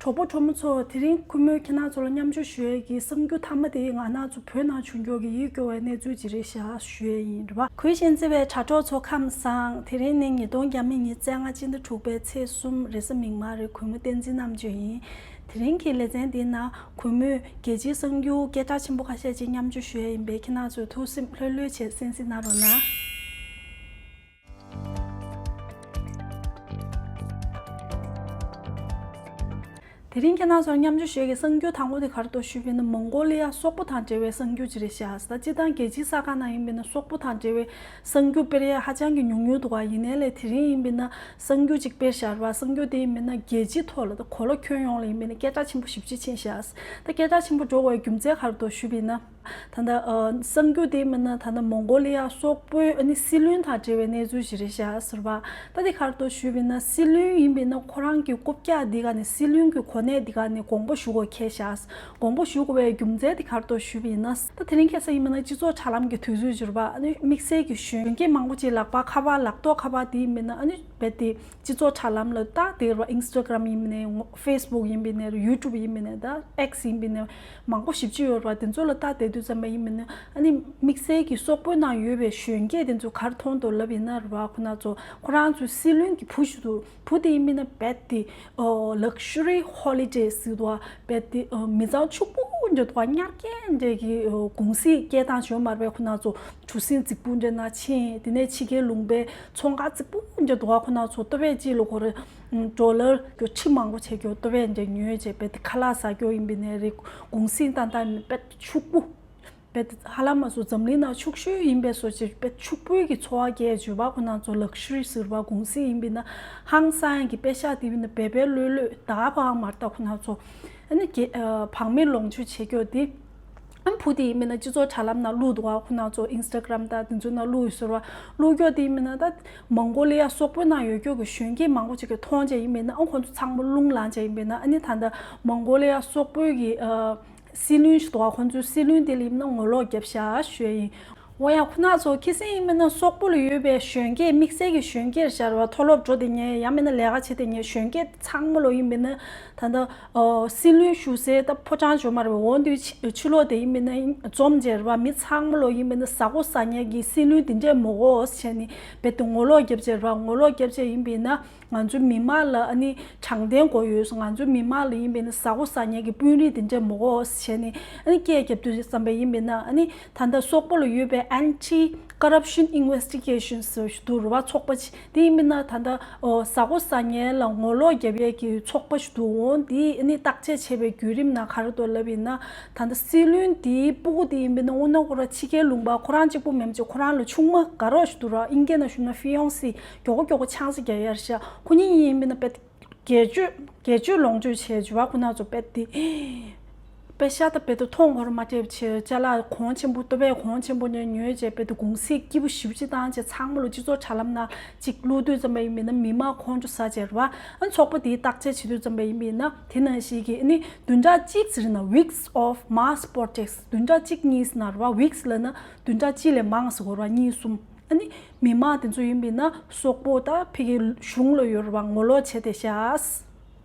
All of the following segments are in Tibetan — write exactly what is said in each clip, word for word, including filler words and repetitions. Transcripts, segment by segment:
གྲོགས་པོ་གྲོགས་མོ་ཚོ། དེ་རིང་ཁོ་མོས་ཁྱེད་རང་ཚོ་ལ་མཉམ་སྤྱོད་ཞུ་ཡས་ཀྱི་གསར་འགྱུར་མཐའ་མ་དེ་ང་རང་ཚོ་བོད་ནང་བྱུང་རྒྱུ་གི་ཡིད་སྐྱོ་བའི་གནས་ཚུལ་ཅིག་རེད་ཤག་ཞུ་ཡས་ཡིན་རེད་པ། གུས་ཞབས་བརྩེ་བའི་དྲ་གྲོགས་ཚོ་ཁམས་བཟང་། དེ་རིང་ནི་ཉིས་སྟོང་ཉི་ཤུ་རྩ་ལྔ་སྤྱི་ཟླ་དྲུག་པའི་ཚེས་གསུམ་རེས་གཟའ་མིག་དམར་རེད། གུས་མོ་བསྟན་འཛིན་རྣམ་དཔྱོད་ཡིན། དེ་རིང་གི་ལེ་ཚན་འདིའི་ནང་གུས་མོས་རྒྱལ་སྤྱིའི་གསར་འགྱུར་སྐད་གྲགས་ཆེན་པོ་ཁ་ཤས་ཅིག་མཉམ་སྤྱོད་ཞུ་ཡས་ཡིན་པས། ཁྱེད་རང་ཚོས་ཐུགས་སེམས་ལྷོད་ལྷོད་བྱས་གསན་གཟིགས་གནང་རོགས་གནང་། དེ་རིང་ཁྱེད་རང་ཚོར་མཉམ་སྤྱོད་ཞུ་ཡས་ཀྱི་གསར་འགྱུར་དང་པོ་དེ་ག་རེ་འདུག་ཞུས་པ་ཡིན་ན། མོང་གོ་ལི་ཡ་སོག་པོ་དང་འབྲེལ་བའི་གསར་འགྱུར་ཅིག་རེད་ཤག། ད་སྤྱིར་བཏང་རྒྱལ་སྤྱིའི་གསར་ཁང་ནང་ཡིན་པ་ཡིན་ན་སོག་པོ་དང་འབྲེལ་བའི་གསར་འགྱུར་སྤེལ་ཡས་ཧ་ཅང་གི་ཉུང་ཉུང་འདུག་ག། ཡིན་ནའི་ལས་དེ་རིང་ཡིན་པ་ཡིན་ན་གསར་འགྱུར་ཅིག་སྤེལ་བཞག་རེད་པ། གསར་འགྱུར་དེ་ཡིན་པ་ཡིན་ན་རྒྱལ་སྤྱིའི་ཐོག་ལ་ད་གོ་ལ་ཁྱོན་ཡོངས་ལ་ཡིན་པ་ཡིན་ན་སྐད་གྲགས་ཆེན་པོ་ཞེ་པོ་ཅིག་ཕྱིན་བཞག། ད་སྐད་གྲགས་ཆེན་པོ་འགྲོ་དགོས་པའི་རྒྱུ་མཚན་ག་རེ་འདུག་ཞུས་པ་ཡིན་ན། ད་ལྟ་ཨ་གསར་འགྱུར་དེ་མིན་ན་ད་ལྟ་མོང་གོ་ལི་ཡ་སོག་པོའི་ཨ་ནི་སྲིད་བློན་དང་འབྲེལ་བའི་གནས་ཚུལ་ཞིག་རེད་ཤག་ཟེར་བ། ད་དེ་ག་རེ་འདུག་ཞུས་པ་ཡིན་ན། སྲིད་བློན་ཡིན་པ་ཡིན་ན་ཁོ་རང་གི་རྐུབ་བཀྱག་འདི་ག་ནས་སྲིད་བློན་གྱི་གོ་གནས་འདི་ག་ནས་དགོངས་པ་ཞུ་དགོས་འཁེལ་ཤག། དགོངས་པ་ཞུ་དགོས་པའི་རྒྱུ་མཚན་དེ་ག་རེ་འདུག་ཞུས་པ་ཡིན་ན། ད་དེ་རིང་ཁ་སང་ཡིན་པ་ན་སྤྱི་ཚོགས་དྲ་ལམ་གྱི་དུས་ཚོད་ཅིག་རེད་པ། ཨ་ནི་དམིགས་བསལ་གྱི་གཞོན་སྐྱེས་མང་པོ་ཅིག་ལག་པ་ཁ་པར་ལག་ཐོག་ཁ་པར་དེ་ཡིན་པ་ཡིན་ན་ཨ་ནི་རྦད་དེ། སྤྱི་ཚོགས་དྲ་ལམ་ལ་ལྟ་བསྡད་རེད་པ། Instagram་ཡིན་པ་ནས་ངོ- Facebook་ཡིན་པ་ནས་YouTube་ཡིན་པ་ནས་ད་X་ཡིན་པ་ནས་མང་པོ་ཞེ་པོ་ཅིག་ཡོད་རེད་པ། དེ་ཚོ་ལ་ལྟ་བསྡད་དུས་ཙམ་པ་ཡིན་པ་ནས་ཨ་ནི་དམིགས་བསལ་གྱི་སོག་པོའི་ནང་ཡོད་པའི་གཞོན་སྐྱེས་དེ་ཚོ་ག་རེ་མཐོང་འདུག་ལབ་ཡིན་ན་རེད་པ། ཁོ་ན་ཚོ་ཁོ་རང་ཚོའི་སྲིད་བློན་གྱི་བུ་ཞིག་འདུག། བུ་དེ་ཡིན་པ་ཡིན་ན་རྦད་དེ་ཨོ་luxury holiday་ཟེར་འདུག་པ། རྦད་དེ་ཨོ་མི་ཚང་ཕྱུག་པོ་འདྲ་འདུག་པ། ཉར་སྐྱེས་འདྲ་གི་ཨོ་གུང་སེང་སྐྱེལ་སྟངས་ཅིག་ཡོད་མ་རེད་པས། ཁོ་ན་ཚོ་གྲུ་གཟིངས་རྫིག་པོ་འདྲ་ནང་ཕྱིན། དེ་ནས་ཕྱི་རྒྱལ་ལུང་པའི་ཚོང་ཁང་རྫིག་པོ་འདྲ་འདུག་པ། ཁོ་ན་ཚོ་ལྟོ་ཕད་གཅིག་ལ་ཁོ་རེ་ཌོ་ལར་གྱི་ཁྲི་མང་པོ་བྱས་ཀྱི་ལྟོ་ཕད་འདྲ་ཉོས་བྱས་རྦད་དེ་ཁ་ལག་ཟ་རྒྱུ་ཡིན་པ་ཡིན་ན་རེད། གུང་སེང་བཏང་བཏང་ནས་རྦད་དེ་ཕྱུག་པོ། རྦད་དེ་ཧ་ལམ་མ་སོང་འཛམ་གླིང་ནང་ཕྱུག་ཤོས་ཡིན་པའི་བཟོ་ཅིག་རྦད་ཕྱུག་པོའི་གི་འཚོ་བ་སྐྱེལ་བྱས་པ། ཁོ་ན་ཚོ་luxury་ཟེར་བ་གུང་སེང་ཡིན་པ་ཡིན་ན་ཧང་སང་གི་པེ་ཤག་དེ་ཡིན་ན་འབད་འབད་ལྷོད་ལྷོད་ད་བང་མར་ད་ཁོ་ན་ཚོ་ཨ་ནི་གེ- ཨ་བག་མེད་ལོངས་སྤྱོད་བྱེད་རྒྱུ་དེ། ཨ་བུ་དེ་ཡིན་པ་ཡིན་ན་སྤྱི་ཚོགས་དྲ་ལམ་ནང་བླུགས་འདུག་པ། ཁོ་ན་ཚོ་Instagram་དང་དེ་ཚོ་ནང་བླུགས་ཡོད་ཟེར་བ། བླུགས་རྒྱུ་དེ་ཡིན་པ་ཡིན་ན་ད་མོང་གོ་ལི་ཡ་སོག་པོའི་ནང་ཡོད་རྒྱུ་གི་གཞོན་སྐྱེས་མང་པོ་ཅིག་གིས་མཐོང་བྱས་ཡིན་པ་ཡིན་ན་ཨ་ཁོ་ཚོ་ཚང་མ་རླུང་ལངས་བྱས་ཡིན་པ་ཡིན་ན་ཨ་ནི་ད་ལྟ་མོང་གོ་ལི་ཡ་སོག་པོའི་གི་ཨ་སྲིད་བློན་ཞིག་འདུག་པ། ཁོ་ཚོའི་སྲིད་བློན་དེ་ལ་ཡིན་ན་ངོ་ལོག་བརྒྱབ་ཤག་ཞུ་ཡ་ཡིན། འོ་ཡ། ཁོ་ན་ཚོ་ཁ་སང་ཡིན་པ་ཡིན་ན་སོག་པོ་ལ་ཡོད་པའི་གཞོན་སྐྱེས་དམིགས་བསལ་གྱི་གཞོན་སྐྱེས་རེད་ཤག་རེད་པ། མཐོ་སློབ་འགྲོ་བསྡད་མཁན་ཡང་མིན་ན་ལས་ཀ་བྱེད་བསྡད་མཁན་གཞོན་སྐྱེས་ཚང་མ་ལོ་ཡིན་པ་ཡིན་ན་ད་ལྟ་ཨོ་སྲིད་བློན་བཞུགས་སའི་ད་ཕོ་བྲང་ཇོ་མར་འོང་དུས་ཕྱི- ཕྱི་ལོགས་དེ་ཡིན་པ་ཡིན་ན་འཛོམས་བྱས་རེད་པ། མི་ཚང་མ་ལོ་ཡིན་པ་ཡིན་ན་ཟ་གོ་ཟ་མཁན་གྱི་སྲིད་བློན་དེ་འདྲས་མོ་གོ་ཟེར་བྱས་ནས་རྦད་དེ་ངོ་ལོག་བརྒྱབ་བྱས་རེད་པ། ངོ་ལོག་བརྒྱབ་བྱས་ཡིན་པ་ཡིན་ན། ང་ཚོའི་མི་མང་ལ་ཨ་ནི་དྲང་བདེན་དགོས་ཡོད་སོང་། ང་ཚོའི་མི་མང་ལ་ཡིན་པ་ཡིན་ན་ཟ་གོ་ཟ་མཁན་གྱི་དཔོན་རིགས་དེ་འདྲས་མོ་གོ་བྱས་ནས་ཨ་ནི་སྐད་རྒྱབ་དུས་ཙམ་པ་ཡིན་པ་ཡིན་ན་ཨ་ནི་ད་ལྟ་སོག་པོ་ལ་ཡོད་པའི་Anti Corruption Investigations་ཞུ་འདུག་རེད་པ། ཚོགས་པ་ཅིག་དེ་ཡིན་པ་ཡིན་ན་ད་ལྟ་ཨོ་ཟ་གོ་ཟ་མཁན་ལ་ངོ་ལོག་རྒྱབ་ཡས་ཀྱི་ཚོགས་པ་ཞིག་འདུག། འོ་དེ་ཨ་ནི་བརྟག་དཔྱད་བྱས་པའི་བརྒྱུད་རིམ་ནང་ག་རེ་འདུག་ལབ་ཡིན་ན། ད་ལྟ་སྲིད་བློན་དེའི་སྤུ་གུ་དེ་ཡིན་པ་ཡིན་ན་ཨོ་ན་ཁོ་རང་ཕྱི་རྒྱལ་ལུང་པ་ཁོ་རང་གཅིག་པུ་མིན་པ་ཅིག་ཁོ་རང་ལ་ཆུང་མ་དགའ་རོགས་ཞིག་འདུག་ར། ཨིན་སྐད་ནང་ཞུས་ན་ཧྥི་ཡོང་སི། མགྱོགས་པོ་མགྱོགས་པོ་ཆང་ས་རྒྱག་ཡར་ཤག། ཁོ་གཉིས་གཉིས་ཡིན་པ་ཡིན་ན་དཔེ་སྒེར་གཅོད་སྒེར་གཅོད་ལོངས་སྤྱོད་བྱས་བྱས་པ། ཁོ་ན་ཚོ་དཔེ་དེ་དཔེ་ཤ་སྟག་དཔེ་དེ་མཐོང་ཁོ་རང་མ་སྤྲད་བྱས་ཅ་ལག་གོང་ཆེན་པོ་ལྟོ་ཕད་གོང་ཆེན་པོ་ནས་ཉོས་བྱས་དཔེ་དེ་གུང་སེང་སྐྱིད་པོ་ཞེ་པོ་ཅིག་བཏང་བྱས་ཚང་མ་ལོ་སྤྱི་ཚོགས་དྲ་ལམ་ནང་ཅིག་བླུགས་དུས་ཙམ་པ་ཡིན་པ་ཡིན་ན་མི་མང་ཁོང་ཁྲོ་ཟ་བྱས་རེད་པ། ཨ་ཚོགས་པ་དེའི་བརྟག་དཔྱད་བྱེད་དུས་ཙམ་པ་ཡིན་པ་ཡིན་ན་དེ་ནང་བཞིན་གྱི་ཨ་ནི་བདུན་ཕྲག་གཅིག་ཟེར་ན་weeks of mass protests། བདུན་ཕྲག་གཅིག་གཉིས་ཟེར་ན་རེད་པ། weeks་ལབ་ན་བདུན་ཕྲག་གཅིག་ལས་མང་ཟེར་དགོས་རེད་པ། གཉིས་གསུམ། ཨ་ནི་མི་མང་དེ་ཚོ་ཡིན་པ་ཡིན་ན་སོག་པོ་ད་ཕ་གི་གཞུང་ལ་ཡོད་རེད་པ། ངོ་ལོག་བྱས་བསྡད་ཤག།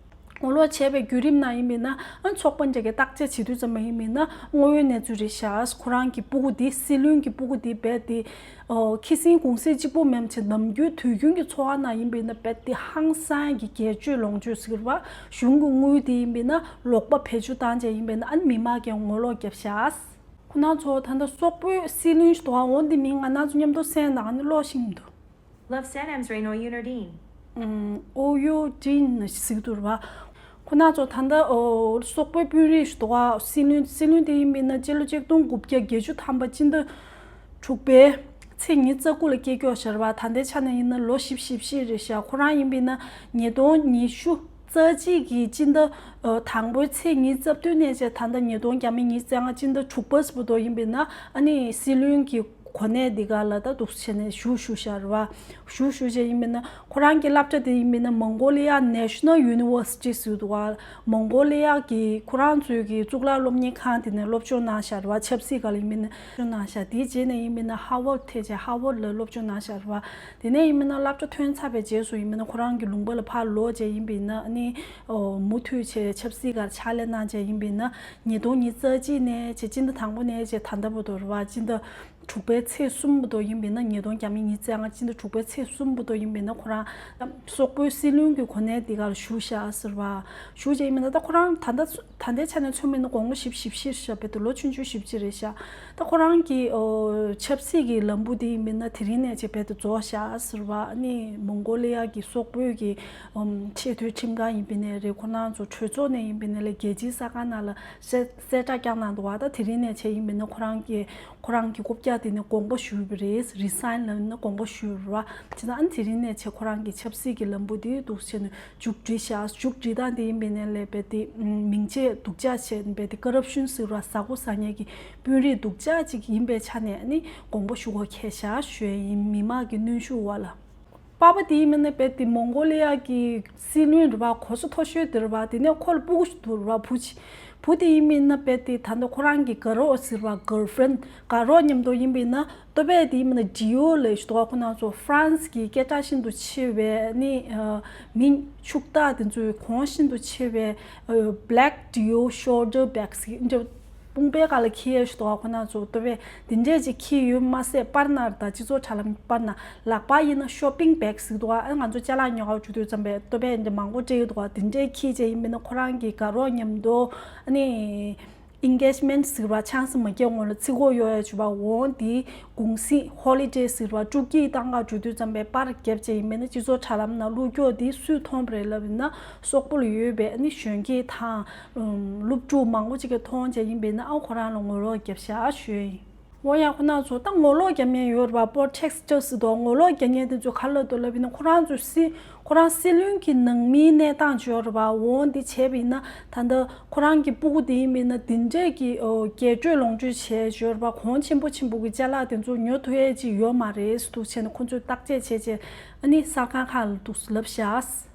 ངོ་ལོག་བྱས་པའི་བརྒྱུད་རིམ་ནང་ཡིན་པ་ཡིན་ན་ཨ་ཚོགས་པ་འདྲ་གི་བརྟག་དཔྱད་བྱེད་དུས་ཙམ་པ་ཡིན་པ་ཡིན་ན་དངོས་ཡོད་གནས་ཚུལ་རེད་ཤག། ཁོ་རང་གི་སྤུ་གུ་དེ་སྲིད་བློན་གྱི་སྤུ་གུ་དེ་རྦད་དེ་ཨོ་ཁ་སང་གུང་སེང་གཅིག་པུ་མིན་པ་ཅིག་ནམ་རྒྱུན་དུས་རྒྱུན་གྱི་འཚོ་བ་ནང་ཡིན་པ་ཡིན་ན་རྦད་དེ་ཧང་སང་གི་སྒེར་གཅོད་ལོངས་སྤྱོད་ཟེར་བ་གཞུང་གི་དངུལ་དེ་ཡིན་པ་ཡིན་ན་ལོག་པ་བེད་སྤྱོད་བཏང་བྱས་ཡིན་པ་ཡིན་ན་ཨ་ནི་མི་མང་གིས་ངོ་ལོག་བརྒྱབ་ཤག། ཁོ་ན་ཚོ་ད་ལྟ་སོག་པོའི་སྲིད་བློན་ཞིག་འདུག་ཨ། འོ་འདི་མིང་ང་རང་ཚོ་མཉམ་དུ་གསན་དང་ཨ་ནི་ཀློག་ཤེས་མི་འདུག། Love Sanam's Reno Unerdin. ཨོ་ཡོ་ཏིན་ཟེར་གྱི་འདུག་ར། ཁོ་ན་ཚོ་ད་ལྟ་ཨོ་སོག་པོའི་དཔོན་རིགས་ཤིག་འདུག་ཨ། སྲིད་བློན་སྲིད་བློན་དེ་ཡིན་པ་ཡིན་ན་སྤྱི་ལོ་ཆིག་སྟོང་དགུ་བརྒྱ་བརྒྱད་ཅུ་ཐམ་པ་སྤྱི་ཟླ་དྲུག་པའི་ཚེས་ཉི་ཤུ་རྩ་དགུ་ལ་སྐྱེས་ཀྱོག་ཤར་བ། ད་ལྟའི་ཆ་ནས་ཡིན་ན་ལོ་བཞི་བཅུ་ཞེ་བཞི་རེད་ཤག། ཁོ་རང་ཡིན་པ་ཡིན་ན་ཉིས་སྟོང་ཉི་ཤུ་རྩ་གཅིག་གི་སྤྱི་ཟླ་ཨོ་དང་པོའི་ཚེས་ཉི་ཤུ་རྩ་བདུན་ནས་བྱས་ད་ལྟ་ཉིས་སྟོང་ཉི་ཤུ་རྩ་ལྔ་སྤྱི་ཟླ་དྲུག་པ་བར་དུ་ཡིན་པ་ཡིན་ན་ཨ་ནི་སྲིད་བློན་གྱི་ གོ་གནས་འདི་ག་ལ་ད་འདུག་བྱས་ནས་བཞུགས་བཞུགས་ཤག་རེད་བ། བཞུགས་བཞུགས་བྱས་ཡིན་པས་ན་ཁོ་རང་གི་བསླབ་བྱ་དེ་ཡིན་པས་ན་མོང་གོ་ལི་ཡ་National University ཟེར་འདུག་བ། མོང་གོ་ལི་ཡ་གི་ཁོ་རང་ཚོའི་གི་གཙུག་ལག་སློབ་གཉེར་ཁང་དེ་ནས་སློབ་སྦྱོང་གནང་ཤག་རེད་བ། ཆབ་སྲིད་སྒང་ལ་ཡིན་པས་ན་སློབ་སྦྱོང་གནང་ཤག་དེའི་རྗེས་ནས་ཡིན་པས་ན་Harvard ཐད་བྱས་Harvard ལ་སློབ་སྦྱོང་གནང་ཤག་རེད་བ། དེ་ནས་ཡིན་པས་ན་སློབ་གྲྭ་ཐོན་ཚར་བའི་རྗེས་སུ་ཡིན་པས་ན་ཁོ་རང་གི་ལུང་པ་ལ་ཕར་ལོག་བྱས་ཡིན་པས་ན་ཨ་ནི་ཨོ་མུ་མཐུད་བྱས་ཆབ་སྲིད་སྒང་ཕྱག་ལས་གནང་བྱས་ཡིན་པས་ན་ཉིས་སྟོང་ཉི་ཤུ་རྩ་གཅིག་ནས་བྱས་སྤྱི་ཟླ་དང་པོ་ནས་བྱས་ད་ལྟ་བར་དུ་རེད་བ། སྤྱི་ཟླ་དྲུག་པའི་ཚེས་གསུམ་བར་དུ་ཡིན་པས་ན་ཉིས་སྟོང་ཉི་ཤུ་རྩ་ལྔ་སྤྱི་ཟླ་དྲུག་པའི་ཚེས་གསུམ་བར་དུ་ཡིན་པས་ན་ཁོ་རང་སོག་པོའི་སྲིད་བློན་གྱི་གོ་གནས་འདི་གར་བཞུགས་ཤག་ཟེར་བ། བཞུགས་བྱས་ཡིན་པས་ན་ད་ཁོ་རང་ད་ལྟ་ད་ལྟའི་ཆ་ནས་མཚོན་པ་ཡིན་ན་དགུང་ལོ་བཞི་བཅུ་ཞེ་བཞི་རེད་ཤག་རྦད་དེ་ལོ་ཆུང་ཆུང་ཞེ་བཞི་རེད་ཤག་ད་ཁོ་རང་གི་ཨོ་ཆབ་སྲིད་ཀྱི་ལམ་བུ་འདི་ཡིན་པས་ན་དེ་རིང་ནས་བྱས་རྦད་དེ་རྫོགས་ཤག་ཟེར་བ། ཨ་ནི་མོང་གོ་ལི་ཡ་གི་སོག་པོའི་གི་ཨོམ་ཆེས་མཐོའི་ཁྲིམས་ཁང་ཡིན་པས་ན་རེད། ཁོ་རང་ཚོ་གྲོས་ཚོགས་ནས་ཡིན་པས་ན་ལས་རྒྱལ་སྤྱིའི་གསར་ཁང་ནང་ལ་གསལ་གསལ་བསྒྲགས་བསྐྱངས་གནང་འདུག་བ། ད་དེ་རིང་ནས་བྱས་ཡིན་པས་ན་ཁོ་རང་གི་ཁོ་རང་གི་རྐུབ་བཀྱག་དེ་ནས་དགོངས་པ་ཞུས་པ་རེད། Resign ལབ་ན་དགོངས་པ་ཞུས་པ་རེད་བ། བྱས་ཙང་ཨ་ནི་དེ་རིང་ནས་བྱས་ཁོ་རང་གི་ཆབ་སྲིད་ཀྱི་ལམ་བུ་དེ་འདུག་བྱས་ནས་མཇུག་སྒྲིལ་བཞག་མཇུག་སྒྲིལ་སྟངས་དེ་ཡིན་པས་ན་ལས་རྦད་དེ་མིང་ཆད་སྡུག་ཅག་བྱས་རྦད་དེ་ཀོ་རབ་ཤན་ཟེར་བ་ཟ་ཁུ་ཟ་མཁན་གྱི་དཔོན་རིགས་སྡུག་ཅག་ཅིག་ཡིན་པའི་ཆ་ནས་ཨ་ནི་དགོངས་པ་ཞུ་དགོས་ཁེལ་བཞག་ཞུ་ཡ་ཡིན། མི་མང་གི་གནོན་ཤུགས་འོག་ལ། པ་ཕ་དེ་ཡིན་པས་ན་རྦད་དེ་མོང་གོ་ལི་ཡ་གི་སྲིད་བློན་རེད་བ། གོ་ས་མཐོ་ཤོས་དེ་རེད་བ། དེ་ནས་ཁོ་ལ་སྤུ་གུ་ཞིག་འདུག་རེད་བ། བུ་ཆེ་བུ་དེ་ཡིན་པས་ན་རྦད་དེ་ད་ལྟ་ཁོ་རང་གི་དགའ་རོགས་ཟེར་བ་girlfriend དགའ་རོགས་མཉམ་དུ་ཡིན་པས་ན་ལྟོ་ཕད་དེ་ཡིན་པས་ན་Dior ལབ་ཞིག་འདུག་བ། ཁོ་རང་ཚོ་France གི་སྐད་གྲགས་ཤིན་ཏུ་ཆེ་བའི་ནི་མི་ཕྱུག་བདག་དེ་ཚོའི་གོང་ཤིན་ཏུ་ཆེ་བའི་Black Dior shoulder bags ཟེར་གྱི་འདུག་དཔུང་པའི་སྒང་ལ་འཁྱེར་ཡས་ཞིག་འདུག་ག་ཁོ་རང་ཚོ་ལྟོ་ཕད་དེ་འདྲས་ཅིག་འཁྱེར་ཡོད་མ་ཟད། པར་ནང་དང་སྤྱི་ཚོགས་དྲ་ལམ་པར་ནང་ལག་པ་ཡིན་ན་shopping bag ཟེར་གྱི་འདུག་ག་ཨ་ང་ཚོ་ཅ་ལག་ཉོ་གར་འགྲོ་དུས་ཙམ་པའི་ལྟོ་ཕད་འདི་མང་པོ་སྤྲད་ཀྱི་འདུག་ག་དེ་འདྲས་འཁྱེར་བྱས་ཡིན་པས་ན་ཁོ་རང་གི་དགའ་རོགས་མཉམ་དུ་ཨ་ནི་engagement ཟེར་བ་ཆང་ས་མ་བརྒྱབ་སྔོན་ལ་ཚིག་གོ་གཡོག་ཡས་བྱས་པ་འོང་དེ་གུང་སེང་holiday ཟེར་བ་སྤྲོ་སྐྱིད་བཏང་གར་འགྲོ་དུས་ཙམ་པའི་པར་བརྒྱབ་བྱས་ཡིན་པས་ན་སྤྱི་ཚོགས་དྲ་ལམ་ནང་བླུགས་རྒྱུ་དེ་སུས་མཐོང་བ་རེད་ལབ་ཡིན་ན་སོག་པོ་ལ་ཡོད་པའི་ཨ་ནི་གཞོན་སྐྱེས་དང་། སློབ་ཕྲུག་མང་པོ་ཅིག་གིས་མཐོང་བྱས་ཡིན་པས་ན་ཨ་ཁོ་རང་ལ་ངོ་ལོག་བརྒྱབ་ཤག་ཞུས་ཡིན། འོ་ཡ་ཁོ་རང་ཚོ་ད་ངོ་ལོག་བརྒྱབ་མཁན་ཡོད་རེད་བ། protest ཟེར་དུས་ངོ་ལོག་བརྒྱབ་མཁན་དེ་ཚོ་ག་རེ་ལབ་འདུག་ལབ་ཡིན་ན་ཁོ་རང་ཚོ་སྲིད་ཁོ་རང་སྲིད་བློན་གྱི་ནང་མིའི་གནས་སྟངས་ཡོད་རེད་བ། འོ་འདི་བྱས་པ་ཡིན་ན་ད་ལྟ་ཁོ་རང་གི་སྤུ་གུ་དེ་ཡིན་པས་ན་འདི་འདྲས་ཀྱི་ཨོ་རྒྱས་སྤྲོས་ལོངས་སྤྱོད་བྱས་ཡོད་རེད་བ། གོང་ཆེན་པོ་ཆེན་པོ་གི་ཅ་ལག་དེ་ཚོ་ཉོ་ཐུབ་ཡས་ཅིག་ཡོད་མ་རེད་འདུག་བྱས་ནས་ཁོ་ཚོས་བརྟག་དཔྱད་བྱས་བྱས་ཨ་ནི་གསར་ཁང་ཁག་ལ་འདུག་ལབ་ཤག་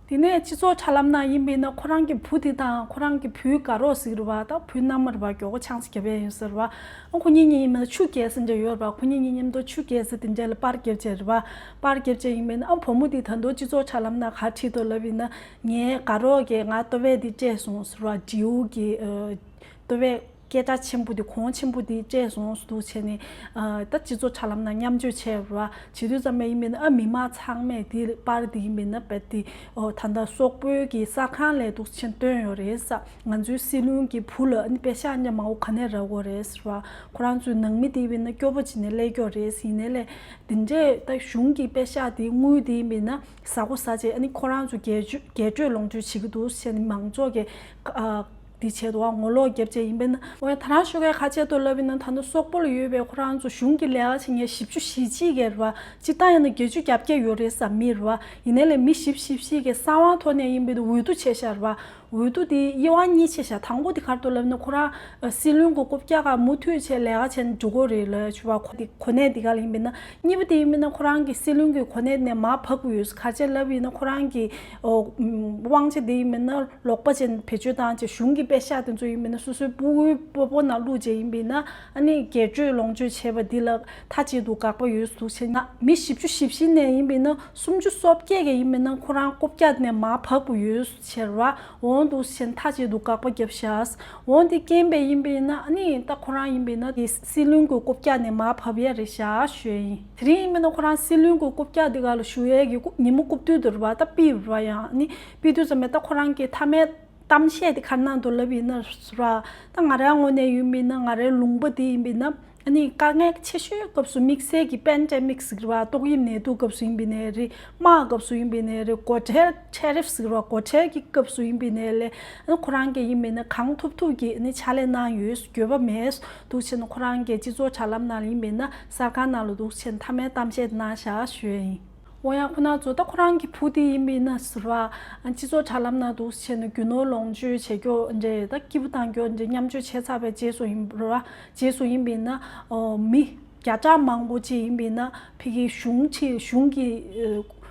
དེ་ནས་སྤྱི་ཚོགས་དྲ་ལམ་ནང་ཡིན་པས་ན་ཁོ་རང་གི་བུ་དེ་དང་ཁོ་རང་གི་བུའི་དགའ་རོགས་ཟེར་བ་དང་བུའི་མནའ་མ་རེད་བ། མགྱོགས་པོ་ཆང་ས་བརྒྱབ་ཡས་ཡིན་ཟེར་བ། ཨ་ཁོ་གཉིས་གཉིས་ཡིན་པས་ན་ཆུ་རྐྱལ་ས་འདྲ་ཡོད་རེད་བ། ཁོ་གཉིས་གཉིས་མཉམ་དུ་ཆུ་རྐྱལ་ས་དེ་འདྲ་ལ་པར་བརྒྱབ་བྱས་རེད་བ། པར་བརྒྱབ་བྱས་ཡིན་པས་ན་ཨ་བུ་མོ་དེ་ད་དུང་སྤྱི་ཚོགས་དྲ་ལམ་ནང་ག་རེ་བྲིས་འདུག་ལབ་ཡིན་ན་ངའི་དགའ་རོགས་ཀྱིས་ང་ལྟོ་ཕད་འདི་སྤྲད་སོང་ཟེར་བ། Dior གི་ལྟོ་ཕད་སྐད་གྲགས་ཆེན་པོ་དེ་གོང་ཆེན་པོ་དེ་སྤྲད་སོང་འདུག་བྱས་ནས་ཨ་ད་སྤྱི་ཚོགས་དྲ་ལམ་ནང་མཉམ་སྤྱོད་བྱས་པ་བྱེད་དུས་ཙམ་པ་ཡིན་པས་ན་ཨ་མི་མང་ཚང་མས་དེ་པར་དེ་ཡིན་པས་ན་རྦད་དེ་ཨོ་ད་ལྟ་སོག་པོའི་གི་གསར་ཁང་ལས་འདུག་ཆེན་བཏོན་ཡོད་རེད་ས། ང་ཚོའི་སྲིད་བློན་གྱི་བུ་ལ་ཨ་ནི་པེ་ཤག་འདྲ་མང་པོ་ག་ནས་རག་གི་རེད་ཟེར་བ། ཁོ་རང་ཚོའི་ནང་མི་དེ་ཡིན་པས་ན་སྐྱོ་པོ་བྱས་ནས་སླེབས་ཀྱི་ཡོད་རེད། ཡིན་ནའི་ལས་དེ་འདྲས་ད་གཞུང་གི་པེ་ཤག་དེ་དངུལ་དེ་ཡིན་པས་ན་ཟ་ཁུ་ཟ་བྱས་ཨ་ནི་ཁོ་རང་ཚོ་རྒྱས་སྤྲོས་རྒྱས་སྤྲོས་ལོངས་སྤྱོད་བྱེད་ཀྱི་འདུག་ཟེར་ནས་མང་ཚོགས་ཀྱིས་ཨ། དེ་བྱས་འདུག་བ། ངོ་ལོག་བརྒྱབ་བྱས་ཡིན་པས་ན། འོ་ཡ་ད་རང་ཤོད་མཁན་ཁ་ཆེ་ཏོ་ལབ་ཡིན་ན་ད་ནི་སོག་པོ་ལ་ཡོད་པའི་ཁོ་རང་ཚོ་གཞུང་གི་ལས་ཀ་བྱེད་མཁན་བཞི་བཅུ་ཞེ་གཅིག་གི་རེད་བ། སྤྱིར་བཏང་ཡིན་ན་བརྒྱད་ཅུ་གྱ་བརྒྱད་ཡོད་རེད་ས་མི་རེད་བ། ཡིན་ནའི་ལས་མི་བཞི་བཅུ་ཞེ་གཅིག་གི་གསང་བ་ཐོག་ནས་ཡིན་པས་ན་འོས་བསྡུ་བྱས་ཤག་རེད་བ། འོས་བསྡུ་དེ་དབྱེ་བ་གཉིས་ཕྱེ་ཤག་དང་པོ་དེ་ག་རེ་འདུག་ལབ་ན་ཁོ་རང་སྲིད་བློན་གྱི་རྐུབ་བཀྱག་སྒང་མུ་མཐུད་བྱས་ལས་ཀ་བྱས་ནས་འགྲོ་གི་རེད་ལབ་ཡ་བྱས་བ། ཁོ་དེ་གོ་གནས་དེ་ག་ལ་ཡིན་པས་ན། གཉིས་པ་དེ་ཡིན་པས་ན་ཁོ་རང་གི་སྲིད་བློན་གྱི་གོ་གནས་ནས་མར་བབས་དགོས་ཡོད་ས། ག་རེ་བྱས་ལབ་ཡིན་ན་ཁོ་རང་གི་ཨོ་དབང་ཆ་དེ་ཡིན་པས་ན། ལོག་པ་ཅན་བེད་སྤྱོད་བཏང་བྱས་གཞུང་གི་པེ་ཤག་དེ་ཚོ་ཡིན་པས་ན་སོ་སོའི་སྤུ་གུའི་སྤོ་སྤོ་ནང་བླུགས་བྱས་ཡིན་པས་ན་ཨ་ནི་རྒྱས་སྤྲོས་ལོངས་སྤྱོད་བྱས་པ་འདི་ལ་མཐའ་གཅིག་ཏུ་དགག་པ་ཡོད་འདུག་བྱས་ན། མི་བཞི་བཅུ་ཞེ་བཞི་ནས་ཡིན་པས་ན་སུམ་ཅུ་སོ་བརྒྱད་ཀྱིས་ཡིན་པས་ན་ཁོ་རང་རྐུབ་བཀྱག་ནས་མར་བབས་དགོས་ཡོད་ཟེར་བ་འོང་འདུག་བྱས་ན་མཐའ་གཅིག་ཏུ་དགག་པ་བརྒྱབ་ཤག་འོང་དེ་རྐྱེན་པས་ཡིན་པས་ན་ཨ་ནི་ད་ཁོ་རང་ཡིན་པས་ན་དེ་སྲིད་བློན་གྱི་རྐུབ་བཀྱག་ནས་མར་བབས་ཡ་རེད་ཤག་ཞུ་ཡ་ཡིན། དེ་རིང་ཡིན་པས་ན་ཁོ་རང་སྲིད་བློན་གྱི་རྐུབ་བཀྱག་འདི་ག་ལ་བཞུགས་ཡས་ཀྱི་ཉིན་མོ་རྐུབ་སྟོད་དུ་རེད་བ། ད་ཕུད་རེད་བ། ཡང་ནི་ཕུད་དུས་ཙམ་པས་ད་ཁོ་རང་གི་མཐའ་མའི་གཏམ་བཤད་དེ་ག་རེ་གནང་འདུག་ལབ་ཡིན་ན་ར། ད་ང་རའི་ངོས་ནས་ཡིན་པས་ན་ང་རའི་ལུང་པ་འདི་ཡིན་པས་ན་ཨ་ནི་དཀའ་ངལ་ཆེ་ཤོས་སྐབས་སུ་དམིགས་བསལ་གྱི་པེན་ཌེ་མིག་ཟེར་བ་ཏོག་དབྱིབས་ནད་དུག་སྐབས་སུ་ཡིན་པས་ན་རེད། དམག་སྐབས་སུ་ཡིན་པས་ན་རེད། སྒོ་ཁྲལ་ཊེ་རིཕ་ཟེར་བ་སྒོ་ཁྲལ་གྱི་སྐབས་སུ་ཡིན་པས་ན་ལས་ཨ་ནི་ཁོ་རང་གིས་ཡིན་པས་ན་གང་ཐུབ་ཐུབ་ཀྱིས་ཨ་ནི་ཕྱག་ལས་གནང་ཡོད། འགྱོད་པ་མེད། འདུག་བྱས་ན་ཁོ་རང་གིས་སྤྱི་ཚོགས་དྲ་ལམ་ནང་ལ་ཡིན་པས་ན་གསར་ཁང་ནང་ལ་འདུག་བྱས་ན་མཐའ་མའི་གཏམ་བཤད་གནང་བཞག་ཞུ་ཡ་ཡིན། འོ་ཡ་ཁོ་ན་ཚོ་ད་ཁོ་རང་གི་བུ་དེ་ཡིན་པས་ན་ཟེར་བ། སྤྱི་ཚོགས་དྲ་ལམ་ནང་འདུག་བྱས་ན་རྒྱུ་ནོར་ལོངས་སྤྱོད་བྱེད་རྒྱུ་འདྲ་ད་སྐྱིད་པོ་བཏང་རྒྱུ་འདྲ་མཉམ་སྤྱོད་བྱས་ཚར་བའི་རྗེས་སུ་ཡིན་པ་རེད་བ། རྗེས་སུ་ཡིན་པས་ན་ཨོ་མི་ བརྒྱ་ཕྲག་མང་པོ་ཅིག་ཡིན་པས་ན་ཕ་གི་གཞུང་ཆེ་གཞུང་གི་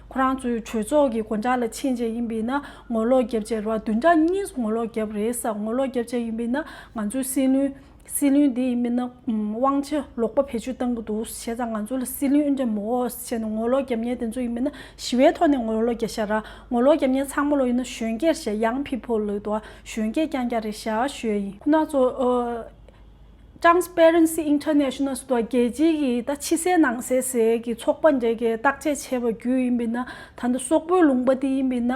ཁོ་རང་ཚོའི་གྲོས་ཚོགས་ཀྱི་སྒོ་འགྲམ་ལ་ཕྱིན་བྱས་ཡིན་པས་ན་ངོ་ལོག་བརྒྱབ་བྱས་རེད་བ། བདུན་ཕྲག་གཉིས་ངོ་ལོག་བརྒྱབ་རེད་ཟེར། ངོ་ལོག་བརྒྱབ་བྱས་ཡིན་པས་ན་ང་ཚོའི་སྲིད་བློན་སྲིད་བློན་འདི་ཡིན་པས་ན་དབང་ཆ་ལོག་པ་བེད་སྤྱོད་གཏང་གི་འདུག་བྱས་ཙང་ང་ཚོ་ལ་སྲིད་བློན་འདྲ་མོ་བྱས་ནས་ངོ་ལོག་བརྒྱབ་མཁན་དེ་ཚོ་ཡིན་པས་ན་ཞི་བའི་ཐོག་ནས་ངོ་ལོག་རྒྱག་ཤག་ར། ངོ་ལོག་བརྒྱབ་མཁན་ཚང་མ་ལོ་ཡིན་ན་གཞོན་སྐྱེས་རེད་ཤག Young people ལབ་འདུག་གཞོན་སྐྱེས་རྐྱང་རྐྱང་རེད་ཤག་ཞུ་ཡ་ཡིན། ཁོ་ན་ཚོ་ཨ། Transparency International ཟེར་བ་རྒྱལ་སྤྱིའི་གི་ད་ཕྱི་གསལ་ནང་གསལ་ཟེར་གི་ཚོགས་པ་འདྲ་གི་བརྟག་དཔྱད་བྱས་པ་བརྒྱུད་ཡིན་པས་ན་ད་ལྟ་སོག་པོའི་ལུང་པ་དེ་ཡིན་པས་ན་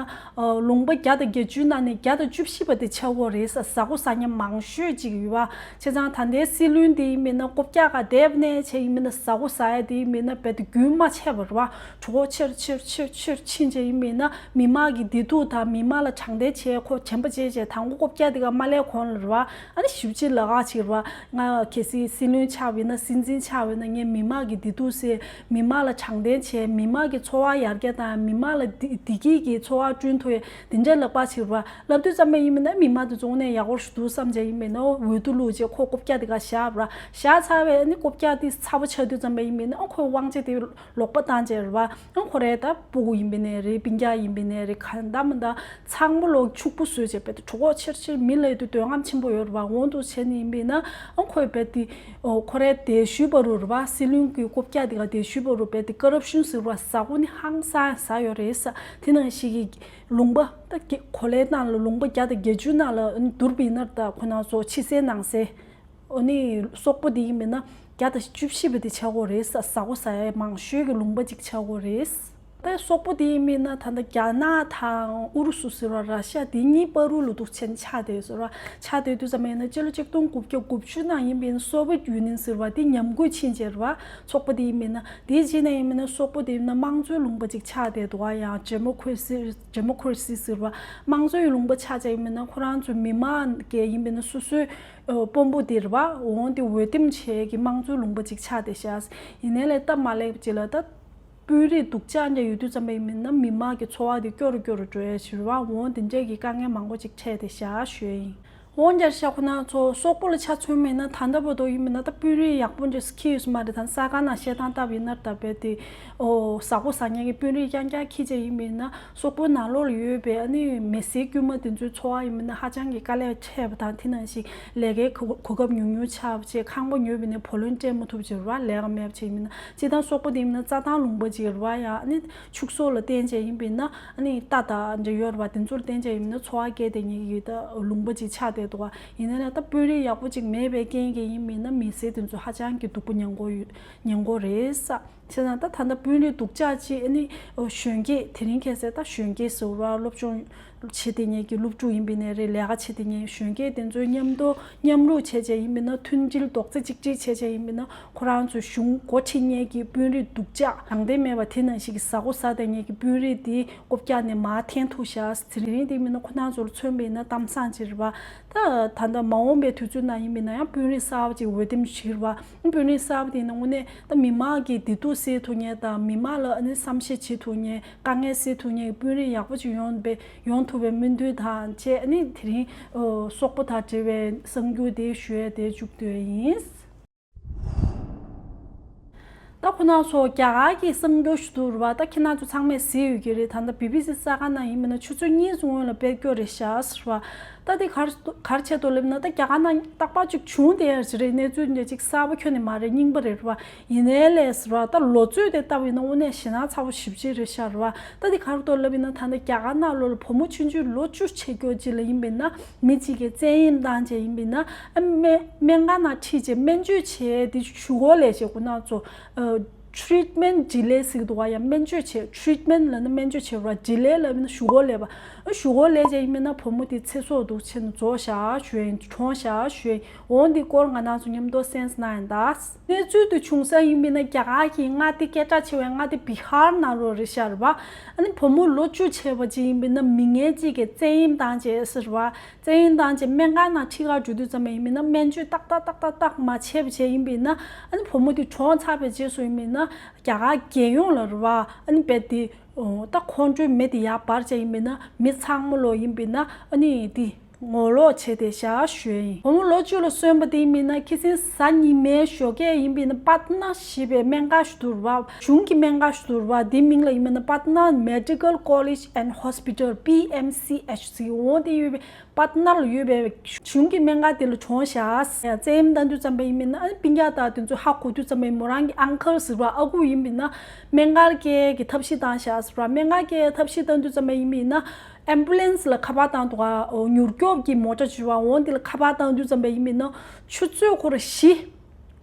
ལུང་པ་བརྒྱ་དང་བརྒྱད་ཅུའི་ནང་ནས་བརྒྱ་དང་བཅུ་བཞི་པ་དེ་ཆགས་ཀྱི་ཡོད་རེད་ཟེར། ཟ་ཁུ་ཟ་མཁན་མང་ཤོས་ཅིག་ཡོད་པ་བྱས་ཙང་ད་ལྟའི་སྲིད་བློན་དེ་ཡིན་པས་ན་རྐུབ་བཀྱག་ག་བསྡད་ནས་བྱས་ཡིན་པས་ན་ཟ་ཁུ་ཟ་ཡ་དེ་ཡིན་པས་ན་རྦད་དེ་རྒྱུན་མ་ཆད་པ་རེད་བ། གྲོད་ཁོག་ཆེར་ཆེར་ཆེར་ཆེར་ཕྱིན་བྱས་ཡིན་པས་ན་མི་མང་གི་བདེ་སྡུག་དང་མི་མང་ལ་དྲང་བདེན་བྱས་ཁོ་བྱམས་པ་བྱས་བྱས་དང་པོ་རྐུབ་བཀྱག་དེ་ག་མ་སླེབས་གོང་ལ་རེད་བ། ཨ་ནི་ཞིབ་ཕྱི་ལ་ཁག་ཅིག་རེད་བ། ང་གལ་སྲིད་སྲིད་བློན་ཆགས་པ་ཡིན་ན་སྲིད་འཛིན་ཆགས་པ་ཡིན་ན་ངས་མི་མང་གི་བདེ་སྡུག་སེལ། མི་མང་ལ་དྲང་བདེན་བྱས། མི་མང་གི་འཚོ་བ་ཡར་རྒྱས་དང་མི་མང་ལ་བདེ་བདེ་སྐྱིད་ཀྱི་འཚོ་བ་བསྐྲུན་ཐུབ་ཡ་དེ་འདྲའི་ལབ་པ་ཅིག་རེད་བ། ལབ་དུས་ཙམ་པ་ཡིན་པས་ན་མི་མང་དེ་ཚོ་དངོས་གནས་ཡག་པོ་ཞིག་འདུག་བསམ་བྱས་ཡིན་པས་ན་འོས་བསྡུ་བླུགས་བྱས་ཁོ་རྐུབ་བཀྱག་དེ་ག་བཞག་རེད་བ། བཞག་ཚར་བས་ཨ་ནི་རྐུབ་བཀྱག་དེ་ཚ་པོ་ཆགས་དུས་ཙམ་པ་ཡིན་པས་ན་ཨ་ཁོའི་དབང་ཆ་དེ་ལོག་པ་བཏང་བྱས་རེད་བ། ཨ་ཁོ་རའི་ད་སྤུ་གུ་ཡིན་པ་ནས་རེད། སྤུན་ཀྱག་ཡིན་པ་ནས་རེད། གང་ལྟར་མི་འདྲ་ཚང་མ་ལོག་ཕྱུག་པོ་བཟོས་བྱས་རྦད་དེ་གྲོད་ཁོག་ཆེར་ཆེར་མི་ལ་ཡོད་དུས་འདོད་རྔམ་ཆེན་པོ་ཡོད་རེད་བ། འོང་དུ་བྱས་ནས་ཡིན་པས་ན་ཨ་ཁོས་རྦད་དེ་ཨོ་ཁོ་རའི་འདས་ཤུལ་བ་རུ་རེད་བ། སྲིད་བློན་གྱི་རྐུབ་བཀྱག་དེ་ག་འདས་ཤུལ་བ་རུ་རྦད་དེ་ཀོ་རབ་ཤན་ཟེར་བ་ཟ་ཁུ་ནི་ཧང་སང་ཟ་ཡོད་རེད་ས། དེ་ནང་བཞིན་གྱི་ལུང་པ་ད་གོ་ལའི་ནང་ལ་ལུང་པ་བརྒྱ་དང་བརྒྱད་ཅུ་ནང་ལ་བསྡུར་བ་ཡིན་ན་ད་ཁོ་ན་ཚོ་ཕྱི་གསལ་ནང་གསལ། ཨོ་ནི་སོག་པོ་དེ་ཡིན་མིན་ན་བརྒྱ་དང་བཅུ་བཞི་པ་དེ་ཆགས་ཀྱི་ཡོད་རེད། ཟ་ཟ་ཁུ་ཟ་ཡ་མང་ཤོས་ཀྱི་ལུང་པ་ཅིག་ཆགས་ཀྱི་ཡོད་རེད། ད་སོག་པོ་དེ་ཡིན་མིན་ན་ད་ལྟ་རྒྱ་ནག་དང་ཨུ་རུ་སུ་ཟེར་བ་ར་ཤ་དེ་གཉིས་བར་དུ་ལ་འདུག་ཆེན་ཆགས་བསྡད་ཟེར་བ། ཆགས་བསྡད་དུས་ཙམ་ཡིན་ན་སྤྱི་ལོ་ཆིག་སྟོང་དགུ་བརྒྱ་དགུ་བཅུ་ནང་ཡིན་པའི་སོ་བེད་ཡུ་ནིན་ཟེར་བ་དེ་ཉམས་རྒུད་ཕྱིན་བྱས་རེད་བ། ཚོགས་པ་དེ་ཡིན་མིན་ན་དེའི་རྗེས་ནས་ཡིན་མིན་ན་སོག་པོ་དེ་ཡིན་ན་དམངས་གཙོའི་ལུང་པ་ཅིག་ཆགས་བསྡད་འདུག་བ། ཡང་ཌེ་མོ་ཁེ་རེ་སི་ཌེ་མོ་ཁེ་རེ་སི་ཟེར་བ་དམངས་གཙོའི་ལུང་པ་ཆགས་བྱས་ཡིན་མིན་ན་ཁོ་རང་ཚོའི་མི་མང་གི་ཡིན་མིན་ན་སོ་སོའི་དཔོན་པོ་དེ་རེད་བ། འོང་དེ་འོས་འདེམས་བྱས་ཀྱི་དམངས་གཙོའི་ལུང་པ་ཅིག་ཆགས་བསྡད་ཤག་ཡིན་ནའི་ལས་སྟབས་མ་ལེགས་ཅིག་ལ་ད་དཔོན་རིགས་སྡུག་ཅག་འདྲ་ཡོད་དུས་ཙམ་པ་ཡིན་མིན་ན་མི་མང་གི་འཚོ་བ་དེ་སྐྱོ་རུ་སྐྱོ་རུ་འགྲོ་ཡ་ཞིག་རེད་བ། འོང་དེ་འདྲས་ཀྱི་དཀའ་ངལ་མང་པོ་ཅིག་འཕྲད་བསྡད་ཤག་ཞུ་ཡ་ཡིན། འོང་རྒྱལ་ཤག་ཁོ་ན་ཚོ་སོག་པོ་ལ་ཆ་མཚོན་མིན་ན་ད་ལྟ་བར་དུ་ཡིན་མིན་ན་ད་དཔོན་རིགས་ཡག་པོ་འདྲ་ཁྱེར་ཡོད་ས་མ་རེད། ད་ས་ག་ནང་བཤད་སྟངས་ལྟ་བུ་ཡིན་ན་ད་རྦད་དེ་ཨོ་ཟ་ཁུ་ཟ་མཁན་གྱི་དཔོན་རིགས་རྐྱང་རྐྱང་ཁྱེར་བྱས་ཡིན་མིན་ན་སོག་པོའི་ནང་ལོགས་ལ་ཡོད་པའི་ཨ་ནི་མི་སེར་དཀྱུས་མ་དེ་ཚོའི་འཚོ་བ་ཡིན་མིན་ན་ཧ་ཅང་གི་དཀའ་ལས་འཕྲད་པ་དང་དེ་ནང་བཞིན་ལས་ཀའི་གོ་གོ་སྐབས་ཉུང་ཉུང་ཆགས་པ་བྱས་ཁང་པ་ཉོས་པ་ཡིན་ན་བུ་ལོན་སྤྲད་མ་ཐུབ་བྱས་རེད་བ། ལས་ཀ་མེད་པ་བྱས་ཡིན་མིན་ན་སྤྱིར་བཏང་སོག་པོ་དེ་ཡིན་མིན་ན་རྩྭ་ཐང་ལུང་པ་ཅིག་རེད་བ། ཡང་ཨ་ནི་ཕྱུགས་ཟོག་ལ་བརྟེན་བྱས་ཡིན་པས་ན་ཨ་ནི་རྟ་དང་འདྲ་ཡོད་རེད་བ། དེ་ཚོ་ལ་བརྟེན་བྱས་ཡིན་མིན་ན་འཚོ་བ་སྐྱེལ་བསྡད་མཁན་གྱི་ད་ལུང་པ་ཅིག་ཆགས་བསྡད་འདུག་བ། ཡིན་ན་ཡང་ད་དཔོན་རིགས་ཡག་པོ་ཅིག་མེད་པའི་རྐྱེན་གྱིས་ཡིན་མིན་ན་མི་སེར་དེ་ཚོ་ཧ་ཅང་གི་སྡུག་པོ་མྱངས་ཀྱི་ཡོད་མྱངས་ཀྱི་རེད་ས། བྱས་ཙང་ད་ད་ལྟ་དཔོན་རིགས་སྡུག་ཅག་ཅིག་ཨ་ནི་གཞོན་སྐྱེས་དེ་རིང་ཁ་སང་ད་གཞོན་སྐྱེས་ཟེར་བ་སློབ་སྦྱོང་བྱེད་བསྡད་མཁན་གྱི་སློབ་ཕྲུག་ཡིན་པ་ཡིན་ནའི་རེད། ལས་ཀ་བྱེད་བསྡད་མཁན་གཞོན་སྐྱེས་དེ་ཚོའི་མཉམ་དུ་མཉམ་རུབ་བྱས་བྱས་ཡིན་པ་ཡིན་ན་མཐུན་སྒྲིལ་རྡོག་རྩ་གཅིག་སྒྲིལ་བྱས་བྱས་ཡིན་པ་ཡིན་ན་ཁོ་རང་ཚོའི་གཞུང་འགོ་ཁྲིད་མཁན་གྱི་དཔོན་རིགས་སྡུག་ཅག་དྲང་བདེན་མེད་པ་དེ་ནང་བཞིན་གྱི་ཟ་ཁུ་ཟ་བསྡད་མཁན་གྱི་དཔོན་རིགས་དེ་རྐུབ་བཀྱག་ནས་མར་འཐེན་ཐུབ་ཤག་དེ་རིང་དེ་མིན་ན་ཁོ་རང་ཚོ་ལ་མཚོན་པ་ཡིན་ན་གཏམ་བཟང་ཅིག་རེད་བ། ད་ད་ལྟ་མ་འོངས་པའི་དུས་ཚོད་ནང་ཡིན་པ་ཡིན་ན་ཡང་དཔོན་རིགས་གསར་པ་ཅིག་འོས་འདེམས་བྱེད་རེད་བ། དཔོན་རིགས་གསར་པ་དེ་ནི་དངོས་གནས་ད་མི་མང་གི་བདེ་སྡུག་སེལ་ཐུབ་མཁན་དང་མི་མང་ལ་ཨ་ནི་བསམ་ཤེས་བྱེད་ཐུབ་མཁན་དཀའ་ངལ་སེལ་ཐུབ་མཁན་གྱི་དཔོན་རིགས་ཡག་པོ་ཅིག་ཡོང་བའི་ཡོང་ཐུབ་པའི་སྨོན་འདུན་དང་བཅས་ཨ་ནི་དེ་རིང་ཨོ་སོག་པོ་དང་འབྲེལ་བའི་གསར་འགྱུར་དེ་ཞུ་ཡས་དེ་མཇུག་བསྡུ་ཡས་ཡིན། ད་ཁོ་ན་ཚོ་རྒྱ་གར་གྱི་གསར་འགྱུར་ཞུ་དུས་རེད་བ། ད་ཁྱེད་རང་ཚོ་ཚང་མས་གཟིགས་ཡོད་ཀྱི་རེད། ད་ལྟ་བི་བི་སི་གསར་ཁང་ནང་ཡིན་མིན་ན་ཆུ་ཚོད་གཉིས་སུ་སྔོན་ལ་སྤེལ་སྐྱོར་རེད་ཤག་ཟེར་བ། ད་དེ་གར་གར་བྱས་འདུག་ལབ་ན་ད་རྒྱ་གར་ནང་རྟག་པར་ཅིག་བྱུང་བསྡད་ཡ་ཞིག་རེད། གནས་ཚུལ་འདྲ་ཅིག་གསར་པ་ཁྱོན་ནས་མ་རེད། རྙིང་པ་རེད་བ། ཡིན་ནའི་ལས་ཟེར་བ་ད་ལོ་ཚོད་དེ་ལྟ་བུ་ཡིན་ན་དངོས་གནས་ཞེད་སྣང་ཚ་པོ་ཞེ་པོ་ཅིག་རེད་ཤག་རེད་བ། ད་དེ་གར་འདུག་ལབ་ཡིན་ན་ད་ལྟ་རྒྱ་གར་ནང་ལོགས་ལ་བུ་མོ་ཆུང་ཆུང་ལོ་བཅུ་བྱེད་སྐྱོ་ཅིག་ལ་ཡིན་པས་ན་མི་གཅིག་གིས་བཙན་གཡེམ་བཏང་བྱས་ཡིན་པས་ན་ཨ་སྨན་སྨན་ཁང་ནང་ཁྲིད་བྱས་སྨན་བཅོས་བྱས་དེ་ཞུ་སྒོ་ལས་བྱས་ཁོ་ན་ཚོ་ཨ། Treatment delay ཟེར་གྱི་འདུག་བ། ཡང་སྨན་བཅོས་བྱས། Treatment ལབ་ན་སྨན་བཅོས་བྱས་པ། Delay ལབ་ན་ཞུ་སྒོ་ལས་པ། ཨ་ཞུ་སྒོ་ལས་བྱས་ཡིན་མིན་ན་བུ་མོ་དེ་ཚེ་སྲོག་འདུག་ཆེ་ན་རྫོགས་བཞག་ཞུ་ཡིན། གྲོངས་བཞག་ཞུ་ཡིན། འོང་འདི་སྐོར་ང་རང་ཚོ་མཉམ་དུ་སེམས་གནང་ཡིན་ད། གནས་ཚུལ་དེ་བྱུང་ས་ཡིན་མིན་ན་རྒྱ་གར་གྱི་མངའ་སྡེ་སྐད་གྲགས་ཆེ་བའི་མངའ་སྡེ་བི་ཧར་ནང་ལོགས་རེད་ཤག་རེད་པ། ཨ་ནི་བུ་མོ་ལོ་བཅུ་བྱས་པ་ཅིག་ཡིན་པས་ན་མི་ངན་ཅིག་གིས་བཙན་གཡེམ་བཏང་བྱས་ཟེར་བ། བཙན་གཡེམ་བཏང་བྱས་སྨན་ཁང་ནང་ཁྲིད་ག་འགྲོ་དུས་ཙམ་པ་ཡིན་པས་ན་སྨན་བཅོས་ཏག་ཏག་ཏག་ཏག་ཏག་མ་བྱས་པ་བྱས་ཡིན་པས་ན་ཨ་ནི་བུ་མོ་དེ་གྲོངས་ཚར་བའི་རྗེས་སུ་ཡིན་པས་ན་རྒྱ་གར་རྒྱལ་ཡོངས་ལ་རེད་བ། ཨ་ནི་རྦད་དེ་ད་ཁོང་ཁྲོའི་མེ་དེ་ཡར་འབར་བྱས་ཡིན་པས་ན་མི་ཚང་མ་ལོ་ཡིན་པས་ན་ཨ་ནི་དེ། ངོ་ལོག་བྱས་ཏེ་བཞག་ཞུ་ཡ་ཡིན། བུ་མོ་ལོ་བཅུ་ལ་སོན་པ་དེ་ཡིན་པ་ཡིན་ན་ཁ་སང་གཟའ་ཉི་མའི་ཞོགས་ཀས་ཡིན་པ་ཡིན་ན་པ་ཏི་ན་ཞེས་པའི་སྨན་ཁང་ཞིག་འདུག་རེད་བ། གཞུང་གི་སྨན་ཁང་ཞིག་འདུག་རེད་བ། དེའི་མིང་ལ་ཡིན་པ་ཡིན་ན་Patna Medical College and Hospital P M C H ཟེར། འོ་དེ་ཡོད་པའི་པ་ཏི་ན་ལ་ཡོད་པའི་གཞུང་གི་སྨན་ཁང་དེ་ལ་བྱོན་བཞག། བཙན་གཡེམ་བཏང་དུས་ཙམ་པ་ཡིན་པ་ཡིན་ན་ཨ་ནི་སྤུན་ཀྱག་དང་དེ་ཚོ་ཧ་གོ་དུས་ཙམ་པ་ཡིན་མོ་རང་གི་ཨང་ཁལ་ཟེར་བ་ཨ་ཁུ་ཡིན་པ་ཡིན་ན་སྨན་ཁང་སྐྱེལ་གྱི་ཐབས་ཤེས་བཏང་བཞག་ཟེར་བ། སྨན་ཁང་སྐྱེལ་ཐབས་ཤེས་བཏང་དུས་ཙམ་པ་ཡིན་པ་ཡིན་ན། ཨེམ་བུ་ལན་སི་ལ་ཁ་པར་བཏང་འདུག་ག་མྱུར་སྐྱོབ་ཀྱི་མོ་ཊ་བྱུང་བ། འོ་འདི་ལ་ཁ་པར་བཏང་དུས་ཙམ་པ་ཡིན་པ་ཡིན་ན་ཆུ་ཚོད་ཁོ་ར་བཞི།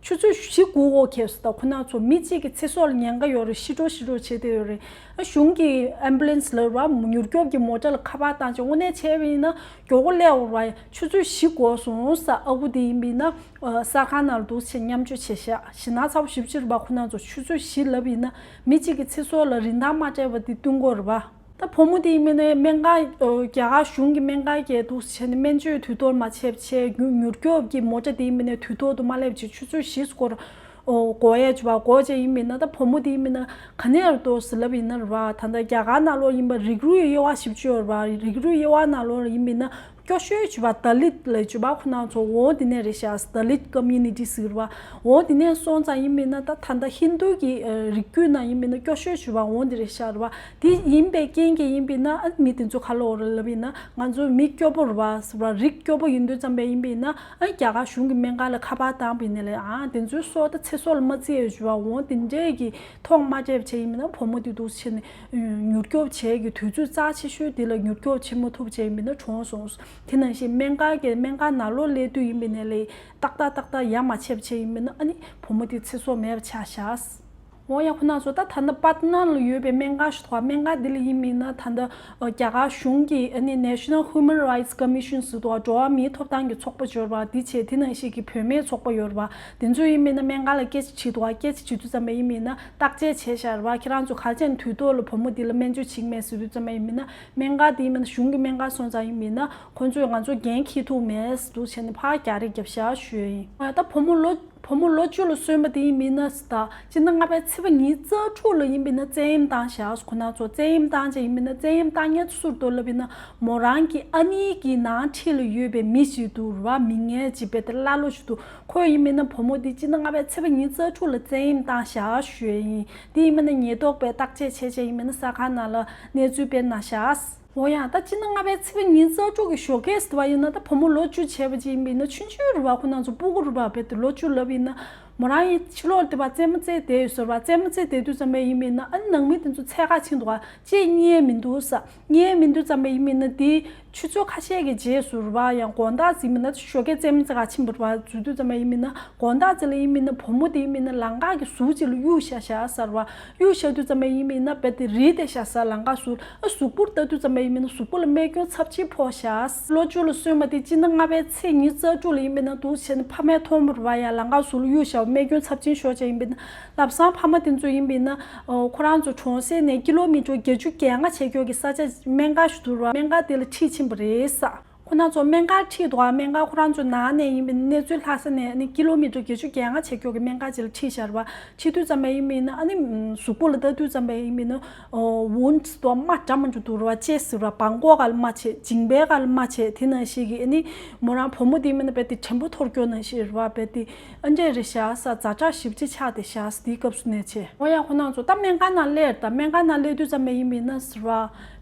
ཆུ་ཚོད་བཞི་འགོར་འགོར་ཁེལ་སོང་། ད་ཁོ་ན་ཚོ་མི་གཅིག་གི་ཚེ་སྲོག་ལ་ཉེན་ཁ་ཡོད་རེད། ཤི་འགྲོ་ཤི་འགྲོ་བྱེད་བསྡད་ཡོད་རེད། ཨ་གཞུང་གི་ཨེམ་བུ་ལན་སི་ལ་ར་མྱུར་སྐྱོབ་ཀྱི་མོ་ཊ་ལ་ཁ་པར་བཏང་བྱས་དངོས་གནས་བྱས་པ་ཡིན་ན་མགྱོགས་པོ་སླེབས་འོང་ར། ཆུ་ཚོད་བཞི་འགོར་སོང་ས། ཨ་ཁུ་དེ་ཡིན་པ་ཡིན་ན་གསར་ཁང་ནང་ལ་འདུག་བྱས་མཉམ་སྤྱོད་བྱས་ཤག་ཞེད་སྣང་ཚ་པོ་ཞེ་པོ་ཅིག་རེད་པ། ཁོ་ན་ཚོ་ཆུ་ཚོད་བཞི་ལབ་ཡིན་ན་མི་གཅིག་གི་ཚེ་སྲོག་ལ་རིན་ཐང་མ་སྤྲད་པ་དེ་བསྟུན་དགོས་རེད་པ། ད་བུ་མོ་དེ་ཡིན་མིན་ནས་སྨན་ཁང་རྒྱ་གར་གཞུང་གི་སྨན་ཁང་སྐྱེལ་འདུག་བྱས་ནས་སྨན་བཅོས་དུས་ཐོག་མ་བྱས་བྱས་མྱུར་མྱུར་སྐྱོབ་ཀྱི་མོ་ཊ་དེ་ཡིན་མིན་ནས་དུས་ཐོག་ཏུ་མ་སླེབས་བྱས་ཆུ་ཚོད་བཞི་སྐོར་འགོར་ཡས་བྱུང་བ། འགོར་བྱས་ཡིན་མིན་ན་ད་བུ་མོ་དེ་ཡིན་མིན་ན་ག་ནས་ཡར་འདུག་ཟེར་ལབ་ཡིན་ན་རེད་པ། ད་ལྟ་རྒྱ་གར་ནང་ལོགས་ཡིན་པ་རིགས་རུས་དབྱེ་བ་ཞེ་པོ་ཅིག་ཡོད་རེད་པ། རིགས་རུས་དབྱེ་བ་ནང་ལོགས་ཡིན་མིན་ན། སྐྱོ་ཤོས་བྱུས་པ་ད་ལིད་ལ་བྱུས་པ་ཁོ་ན་ཚོ་འོ་དེ་ནས་རེད་ཤག་ད་ལིད་ཀོ་མིའུ་ནི་ཊི་ཟེར་བ་འོ་དེ་ནས་སོང་ཙང་ཡིན་མིན་ན་ད་ད་ལྟ་ཧིན་རྡུ་གི་རིགས་རྒྱུད་ནང་ཡིན་མིན་ན་སྐྱོ་ཤོས་བྱུས་པ་འོ་དེ་རེད་ཤག་རེད་བ། དེ་ཡིན་པའི་རྐྱེན་གྱིས་ཡིན་པིན་ན་ཨ་མི་དེ་ཚོ་ག་ལ་འོ་རེད་ལབ་ཡིན་ན་ང་ཚོ་མི་སྐྱོ་པོ་རེད་བ་ཟེར་བ། རིགས་སྐྱོ་པོ་ཡིན་དུས་ཙམ་པས་ཡིན་པིན་ན་ཨ་རྒྱ་གར་གཞུང་གི་སྨན་ཁང་ལ་ཁ་པར་བཏང་པིན་ནས་ལས་ཨ་དེ་ཚོའི་སྲོག་ད་ཚེ་སྲོག་ལ་མ་བརྩི་ཡས་བྱུས་པ་འོ་དེ་འདྲས་ཀྱི་ཐོག་མ་སྤྲད་བྱས་ཡིན་མིན་ན་བུ་མོ་དེ་འདུག་བྱས་ནས་མྱུར་སྐྱོབ་བྱས་ཀྱི་དུས་ཚོད་རྩ་ཆེ་ཤོས་དེ་ལ་མྱུར་སྐྱོབ་བྱེད་མ་ཐུབ་བྱས་ཡིན་མིན་ན་གྲོངས་སོང་། དེ་ནང་བཞིན་སྨན་ཁང་གི་སྨན་ཁང་ནང་ལོགས་སླེབས་དུས་ཡིན་པའི་ནས་ལས་ཏག་ཏག་ཏག་ཏག་ཡར་མ་ཆད་པ་བྱས་ཡིན་མིན་ན་ཨ་ནི་བུ་མོ་དེ་ཚེ་སྲོག་མེད་པ་ཆགས་བཞག་འོ་ཡ་ཁོ་ན་ཚོ་ད་ད་ལྟ་པ་ཏི་ན་ལ་ཡོད་པའི་སྨན་ཁང་ཞིག་འདུག་སྨན་ཁང་འདི་ལ་ཡིན་མིན་ན་ད་ལྟ་རྒྱ་གར་གཞུང་གི་ཨ་ནི་National Human Rights Commission ཟེར་འདུག་འགྲོ་བ་མིའི་ཐོབ་ཐང་གི་ཚོགས་པ་ཡོད་རེད་བ། འདི་བྱས་དེ་ནང་བཞིན་གྱི་བུད་མེད་ཚོགས་པ་ཡོད་རེད་བ། དེ་ཚོ་ཡིན་མིན་ན་སྨན་ཁང་ལ་སྐད་ཆ་དྲིས་འདུག་སྐད་ཆ་དྲིས་དུས་ཙམ་པ་ཡིན་མིན་ན་བརྟག་དཔྱད་བྱས་བཞག་རེད་བ། ཁྱེད་རང་ཚོ་ག་ཚོད་དུས་ཐོག་ལ་བུ་མོ་འདི་ལ་སྨན་བཅོས་བྱེད་ཀྱི་མེད་ཟེར་དུས་ཙམ་པ་ཡིན་མིན་ན། སྨན་ཁང་དེ་ཡིན་མིན་ན་གཞུང་གི་སྨན་ཁང་སོང་ཙང་ཡིན་མིན་ན་ཁོང་ཚོས་ང་ཚོ་འགན་འཁྱེར་ཐུབ་མེད་འདུག་བྱས་ནས་ཕར་རྒྱག་རེས་རྒྱབ་བཞག་ཞུ་ཡ་ཡིན། ད་བུ་མོ་ལོ་བུ་མོ་ལོ་བཅུ་ལ་སོན་པ་དེ་ཡིན་མིན་ན་ད་སྤྱི་ཟླ་ལྔ་པའི་ཚེས་པ་ཉི་ཤུ་རྩ་དྲུག་ལ་ཡིན་མིན་ན་བཙན་གཡེམ་བཏང་བཞག་ཁོ་ན་ཚོ་བཙན་གཡེམ་བཏང་བྱས་ཡིན་མིན་ན་བཙན་གཡེམ་བཏང་མཁན་ཚོ་སུ་རེད་འདུག་ལབ་ཡིན་ན་མོ་རང་གི་ཨ་ནེ་གི་ནང་འཁྲིས་ལ་ཡོད་པའི་མི་ཞིག་འདུག་རེད་བ། མི་ངན་ཅིག་རྦད་དེ་ཀླ་ཀློ་ཞིག་འདུག་ཁོ་ཡིན་མིན་ན་བུ་མོ་དེ་སྤྱི་ཟླ་ལྔ་པའི་ཚེས་པ་ཉི་ཤུ་རྩ་དྲུག་ལ་བཙན་གཡེམ་བཏང་བཞག་ཞུ་ཡ་ཡིན། དེ་ཡིན་མིན་ན་ཉེན་རྟོག་པས་བརྟག་དཔྱད་བྱས་བྱས་ཡིན་མིན་ན་གསར་ཁང་ནང་ལ་གནས་ཚུལ་སྤེལ་གནང་བཞག་འོ་ཡ་ད་སྤྱི་ཟླ་ལྔ་པའི་ཚེས་པ་ཉི་ཤུ་རྩ་དྲུག་གི་ཞོགས་ཀས་ཟེར་བ་ཡིན་ན་ད་བུ་མོ་ལོ་བཅུ་བྱས་པ་ཅིག་ཡིན་པ་ཡིན་ན་ཆུང་ཆུང་རེད་བ། ཁོ་ན་ཚོ་སྤུ་གུ་རེད་བ། རྦད་དེ་ལོ་བཅུ་ལབ་ཡིན་ན་མོ་རང་ཡི་ཕྱི་ལོགས་དེ་བ་རྩེད་མོ་རྩེ་བསྡད་ཡོད་ཟེར་བ། རྩེད་མོ་རྩེ་བསྡད་དུས་ཙམ་པ་ཡིན་པ་ཡིན་ན་ཨ་ནི་ནང་མི་དེ་ཚོ་འཚོལ་ག་ཕྱིན་འདུག་ག་ཅེས་རྙེད་མི་འདུག་ས། རྙེད་མི་འདུག་ཙམ་པ་ཡིན་པ་ཡིན་ན་དེ་ཆུ་ཚོད་ཁ་ཤས་ཀྱི་རྗེས་སུ་རེད་བ། ཡང་དགོང་དག་ཟིན་མིན་ན་ཞོགས་ཀས་རྩེད་མོ་རྩེ་ག་ཕྱིན་པ་རེད་བ། འཛུལ་དུས་ཙམ་པ་ཡིན་པ་ཡིན་ན། དགོང་དག་ཅིག་ལ་ཡིན་མིན་ན་བུ་མོ་དེ་ཡིན་མིན་ན་ལམ་ཁ་གི་ཟུར་ཅིག་ལ་གཡུག་བཞག་བཞག་ཟེར་བ། གཡུག་བཞག་དུས་ཙམ་པ་ཡིན་མིན་ན་རྦད་དེ་རིལ་ཏེ་བཞག་ས་ལམ་ཁ་ཟུར། ཨ་གཟུགས་པོར་ལྟ་དུས་ཙམ་པ་ཡིན་མིན་ན་གཟུགས་པོ་ལ་རྨས་སྐྱོན་ཚབས་ཆེན་ཕོག་བཞག་ལོ་བཅུ་ལ་སོན་པ་དེ་སྤྱི་ཟླ་ལྔ་པའི་ཚེས་ཉི་ཤུ་རྩ་དྲུག་ལ་ཡིན་མིན་ན་འདུག་བྱས་ནས་ཕ་མས་མཐོང་བ་རེད་བ། ཡ་ལམ་ཁ་ཟུར་ལ་གཡུག་བཞག་རྨས་སྐྱོན་ཚབས་ཆེན་ཤོར་བྱས་ཡིན་མིན་ན་ལམ་སང་ཕ་མ་དེ་ཚོ་ཡིན་མིན་ན་ཁོ་རང་ཚོ་གྲོང་གསེབ་ནས་ཀི་ལོ་མི་ཊར་བརྒྱད་ཅུ་གྱ་ལྔ་བྱས་ཀྱོག་གི་ས་ཆ་སྨན་ཁང་ཞིག་འདུག་རེད་བ། སྨན་ཁང་དེ་ལ་ཁྲིད་ཕྱིན་པ་རེད་ས། ཁོ་རང་ཚོ་སྨན་ཁང་ཁྲིད་འདུག་ཨ། སྨན་ཁང་ཁོ་རང་ཚོ་ནང་ནས་ཡིན་པའི་གནས་ཚུལ་ལྷག་ས་ནས་ནི་ཀི་ལོ་མི་ཊར་བརྒྱད་ཅུ་གྱ་ལྔ་བྱས་ཀྱོག་གི་སྨན་ཁང་ཅིག་ལ་ཁྲིད་བཞག་རེད་བ། ཁྲིད་དུས་ཙམ་པ་ཡིན་མིན་ན་ཨ་ནི་གཟུགས་པོ་ལ་ལྟ་དུས་ཙམ་པ་ཡིན་མིན་ན་ཝུན་ཌི་དང་རྨ་འདྲ་མི་འདྲ་འདུག་རེད་བ། ཅེས་ཟེར་བ། བྲང་ཁོག་ག་ལ་རྨ་བྱས། མཇིང་པའི་ག་ལ་རྨ་བྱས། དེ་ནང་བཞིན་གྱི་ཨ་ནི་མོ་རང་བུ་མོ་དེ་མིན་ན་རྦད་དེ་དྲན་པ་འཐོར་ཀྱོག་ནང་བཞིན་རེད་བ། རྦད་དེ་ཨ་འདྲས་རེད་བཞག་ས། ཛ་དྲག་ཞེ་པོ་ཅིག་ཆགས་བསྡད་བཞག་ས། དེའི་སྐབས་སུ་ནས་བྱས། འོ་ཡ་ཁོ་རང་ཚོ་ད་སྨན་ཁང་ནང་སླེབས། ད་སྨན་ཁང་ནང་སླེབས་དུས་ཙམ་པ་ཡིན་མིན་ན་ཟེར་བ།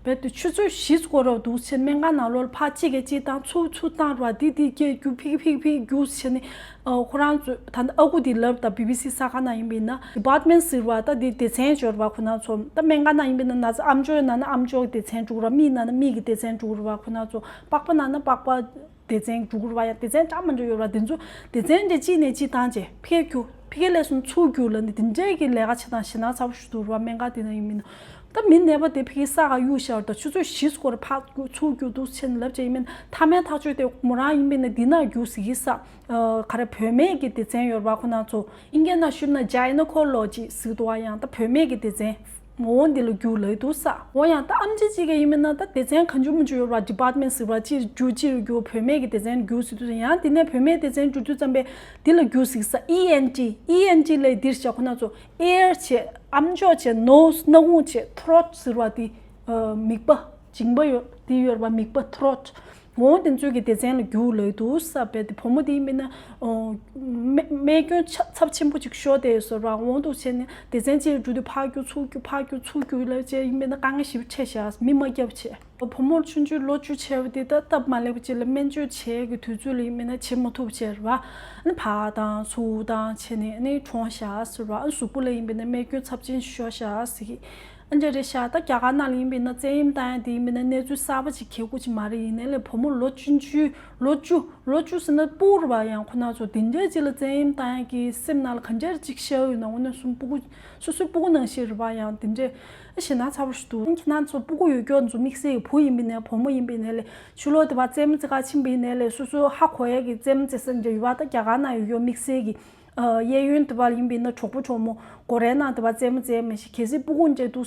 རྦད་དེ་ཆུ་ཚོད་བཞི་སྐོར་ར་འདུག་བྱས་སྨན་ཁང་ནང་ལོགས་ལ་ཕར་གཅིག་གིས་གཅིག་བཏང་། ཚུར་ཚུར་བཏང་ར། འདི་འདི་སྐད་རྒྱུག་ཕིག་ཕིག་ཕིག་རྒྱུག་བྱས་ནས་ཁོ་རང་ཚོས་ད་ལྟ་ཨ་ཁུ་འདི་ལབ། ད་བི་བི་སི་གསར་ཁང་ནང་ཡིན་པ་ཡིན་ན་ཌི་པཱར་ཊི་མེན་ཊི་ཟེར་བ་ད་འདི་སྡེ་ཚན་ཡོད་རེད་བ། ཁོ་རང་ཚོ་ད་སྨན་ཁང་ནང་ཡིན་པ་ཡིན་ན་ན་ཚ། ཨམ་ཅོག་ནང་ན་ཨམ་ཅོག་གི་སྡེ་ཚན་འདུག་ར། མིག་ནང་ན་མིག་གི་སྡེ་ཚན་འདུག་རེད་བ། ཁོ་རང་ཚོ་པགས་པ་ནང་ན་པགས་པ་སྡེ་ཚན་འདུག་རེད་བ། ཡང་སྡེ་ཚན་འདྲ་མི་འདྲ་ཡོད་རེད་བ། དེ་ཚོ་སྡེ་ཚན་འདྲ་གཅིག་ནས་གཅིག་བཏང་བྱས་ཕ་གིར་རྒྱུག་ཕ་གིར་སླེབས་སོང་ཚུར་རྒྱུག་ལབ་ནས་དེ་འདྲས་ཀྱི་ལས་ཀ་བྱེད་སྟངས་ཞེད་སྣང་ཚ་པོ་ཞིག་འདུག་རེད་བ། སྨན་ཁང་དེ་ནང་ཡིན་མིན་ན། ད་མི་ནད་པ་དེ་ཕ་གིར་ས་ག་གཡུག་བཞག་ད་ཆུ་ཚོད་བཞི་སྐོར་ཕར་རྒྱུག་ཚུར་རྒྱུག་འདུག་བྱས་ནས་ལབ་བྱས་ཡིན་མིན་ན། མཐའ་མའི་ཐག་གཅོད་དེ་མོ་རང་ཡིན་མིན་ན་འདི་ན་རྒྱུག་ཟེར་གྱི་ས། ག་རེ་བུད་མེད་ཀྱི་སྡེ་ཚན་ཡོད་རེད་བ། ཁོ་ན་ཚོ་ཨིན་སྐད་ནང་ཞུས་ན་ཇའི་ནོ་ཀོ་ལོ་ཇི་ཟེར་འདུག་བ། ཡང་ད་བུད་མེད་ཀྱི་སྡེ་ཚན། འོ་འདི་ལ་རྒྱུག་ལབ་འདུག་ས། འོ་ཡང་ད་ཨམ་ཆི་གཅིག་ག་ཡིན་མིན་ན་ད་སྡེ་ཚན་གང་བྱུང་མང་བྱུང་ཡོད་རེད་བ། ཌི་པཱར་ཊི་མེན་ཊི་ཟེར་བ་ཅིག་རྒྱུག་ཅིག་རྒྱུག་བུད་མེད་ཀྱི་སྡེ་ཚན་རྒྱུག་ཟེར་དུས་ཡང་དེ་ནས་བུད་མེད་སྡེ་ཚན་རྒྱུག་དུས་ཙམ་པས་འདི་ལ་རྒྱུག་ཟེར་ས། ཨི་ཨེན་ཊི། ཨི་ཨེན་ཊི་ལབ་འདིར་བྱས་ཁོ་ན་ཚོ་ཨེར་བྱས། ཨམ་ཅོག་བྱས། ནོ་སི། སྣ་ཁུང་བྱས། ཐྲོ་ཊི་ཟེར་བ་དེ། མིད་པ། མཇིང་པ་ཡོད་དེ་ཡོད་རེད་བ། མིད་པ། ཐྲོ་ཊི། འོང་དེ་ཚོའི་གི་སྡེ་ཚན་ལ་རྒྱུགས་ལབ་འདུག་ས། བས་དེ་བུ་མོ་དེ་ཡིན་པས་ན་ཨོ་རྨས་རྨས་སྐྱོན་ཚབས་ཚབས་ཆེན་པོ་ཅིག་ཤོར་བསྡད་ཡོད་ས་རེད་བ། འོང་འདུག་བྱས་ནས་སྡེ་ཚན་གཅིག་ལ་འགྲོ་དུས་ཕར་རྒྱུག་ཚུར་རྒྱུག་ཕར་རྒྱུག་ཚུར་རྒྱུག་ལབ་བྱས་ཡིན་པས་ན་དཀའ་ངལ་ཞེ་པོ་འཕྲད་ཤག་མི་མ་བརྒྱབ་བྱས། བུ་མོ་ཆུང་ཆུང་ལོ་བཅུ་བྱས་པ་དེ་ད་སྟབས་མ་ལེགས་པ་ཅིག་ལ་སྨན་བཅོས་བྱེད་ཀྱི་དུས་ཚོད་ལ་ཡིན་པས་ན་བྱེད་མ་ཐུབ་བྱས་རེད་བ། ཨ་ནི་ཕར་བཏང་ཚུར་བཏང་བྱས་ནས་ཨ་ནི་གྲོངས་ཤག་ཟེར་བ། ཨ་ནི་གཟུགས་པོ་ལ་ཡིན་པས་ན་རྨས་སྐྱོན་ཚབས་ཆེན་ཤོར་ཤག་ཟེར་གི། ཨ་འདྲ་རེད་ཤག་ད་རྒྱ་གར་ནང་ལ་ཡིན་པས་ན་བཙན་གཡེམ་བཏང་ཡ་དེ་ཡིན་པས་ན་གནས་ཚུལ་གསར་པ་ཅིག་གལ་དགོས་ཅིག་མ་རེད། ཡིན་ནའི་ལས་བུ་མོ་ལོ་ཆུང་ཆུང་ལོ་བཅུ་ལོ་བཅུ་ཟེར་ན་སྤུ་གུ་རེད་བ། ཡང་ཁོ་ན་ཚོ་དེ་འདྲའི་ཅིག་ལ་བཙན་གཡེམ་བཏང་ཡ་གི་སེམས་ནང་ལ་ག་འདྲ་ཅིག་ཤར་ཡོད་ན། འོ་ན་སུམ་སྤུ་གུ་སོ་སོའི་སྤུ་གུ་ནང་བཞིན་རེད་བ། ཡང་དེ་འདྲའི་ཞེད་སྣང་ཚ་པོ་ཞིག་འདུག་ཁྱེད་རང་ཚོ་སྤུ་གུ་ཡོད་སྐྱོ་ཚོ་དམིགས་བསལ་གྱི་བུ་ཡིན་པས་ན་བུ་མོ་ཡིན་པས་ན་ལས་ཕྱི་ལོགས་དེ་བ་རྩེད་མོ་རྩེ་ག་ཕྱིན་པས་ན་ལས་སོ་སོ་ཧ་གོ་ཡ་གི་རྩེད་མོ་རྩེ་ས་འདྲ་ཡོད་བ། ད་རྒྱ་གར་ནང་ཡོད་སྐྱོ་དམིགས་བསལ་གྱི་གཡས་གཡོན་དེ་བ་ཡིན་པས་ན་གྲོགས་པོ་གྲོགས་མོ་སྒོ་རའི་ནང་དེ་བ་རྩེད་མོ་རྩེ་མི་ཤེས། གལ་སྲིད་སྤུ་གུ་འདྲ་འདུག་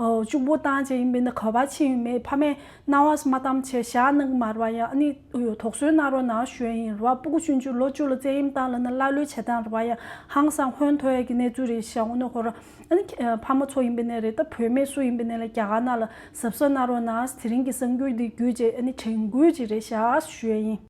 གཅུང་པོ་བཏང་བྱས་ཡིན་པས་ན་ག་བ་ཕྱིན་ཡོད་མེད་ཕ་མས་སྣང་བ་མ་བཏང་བྱས་བཞག་གནང་གི་མ་རེད་བ། ཡང་ཨ་ནི་དོགས་ཟོན་གནང་རོགས་གནང་ཞུ་ཡ་ཡིན་རེད་བ། སྤུ་གུ་ཆུང་ཆུང་ལོ་བཅུ་ལ་བཙན་གཡེམ་བཏང་ལབ་ན་ཀླ་ཀློའི་བྱེད་སྟངས་རེད་བ། ཡང་ཧང་སང་ཧོན་ཐོར་ཡ་གི་གནས་ཚུལ་རེད་ཤག་འོ་ན་ཁོ་རང་ཨ་ནི་ཕ་མ་ཚོ་ཡིན་པས་ན་རེད། ད་བུད་མེད་སུ་ཡིན་པས་ན་ལ་རྒྱ་གར་ནང་ལ་གཟབ་གཟབ་གནང་རོགས་གནང་། དེ་རིང་གི་གསར་འགྱུར་འདི་བརྒྱུད་བྱས་ཨ་ནི་དྲན་སྐུལ་ཅིག་རེད་ཤག་ཞུ་ཡ་ཡིན།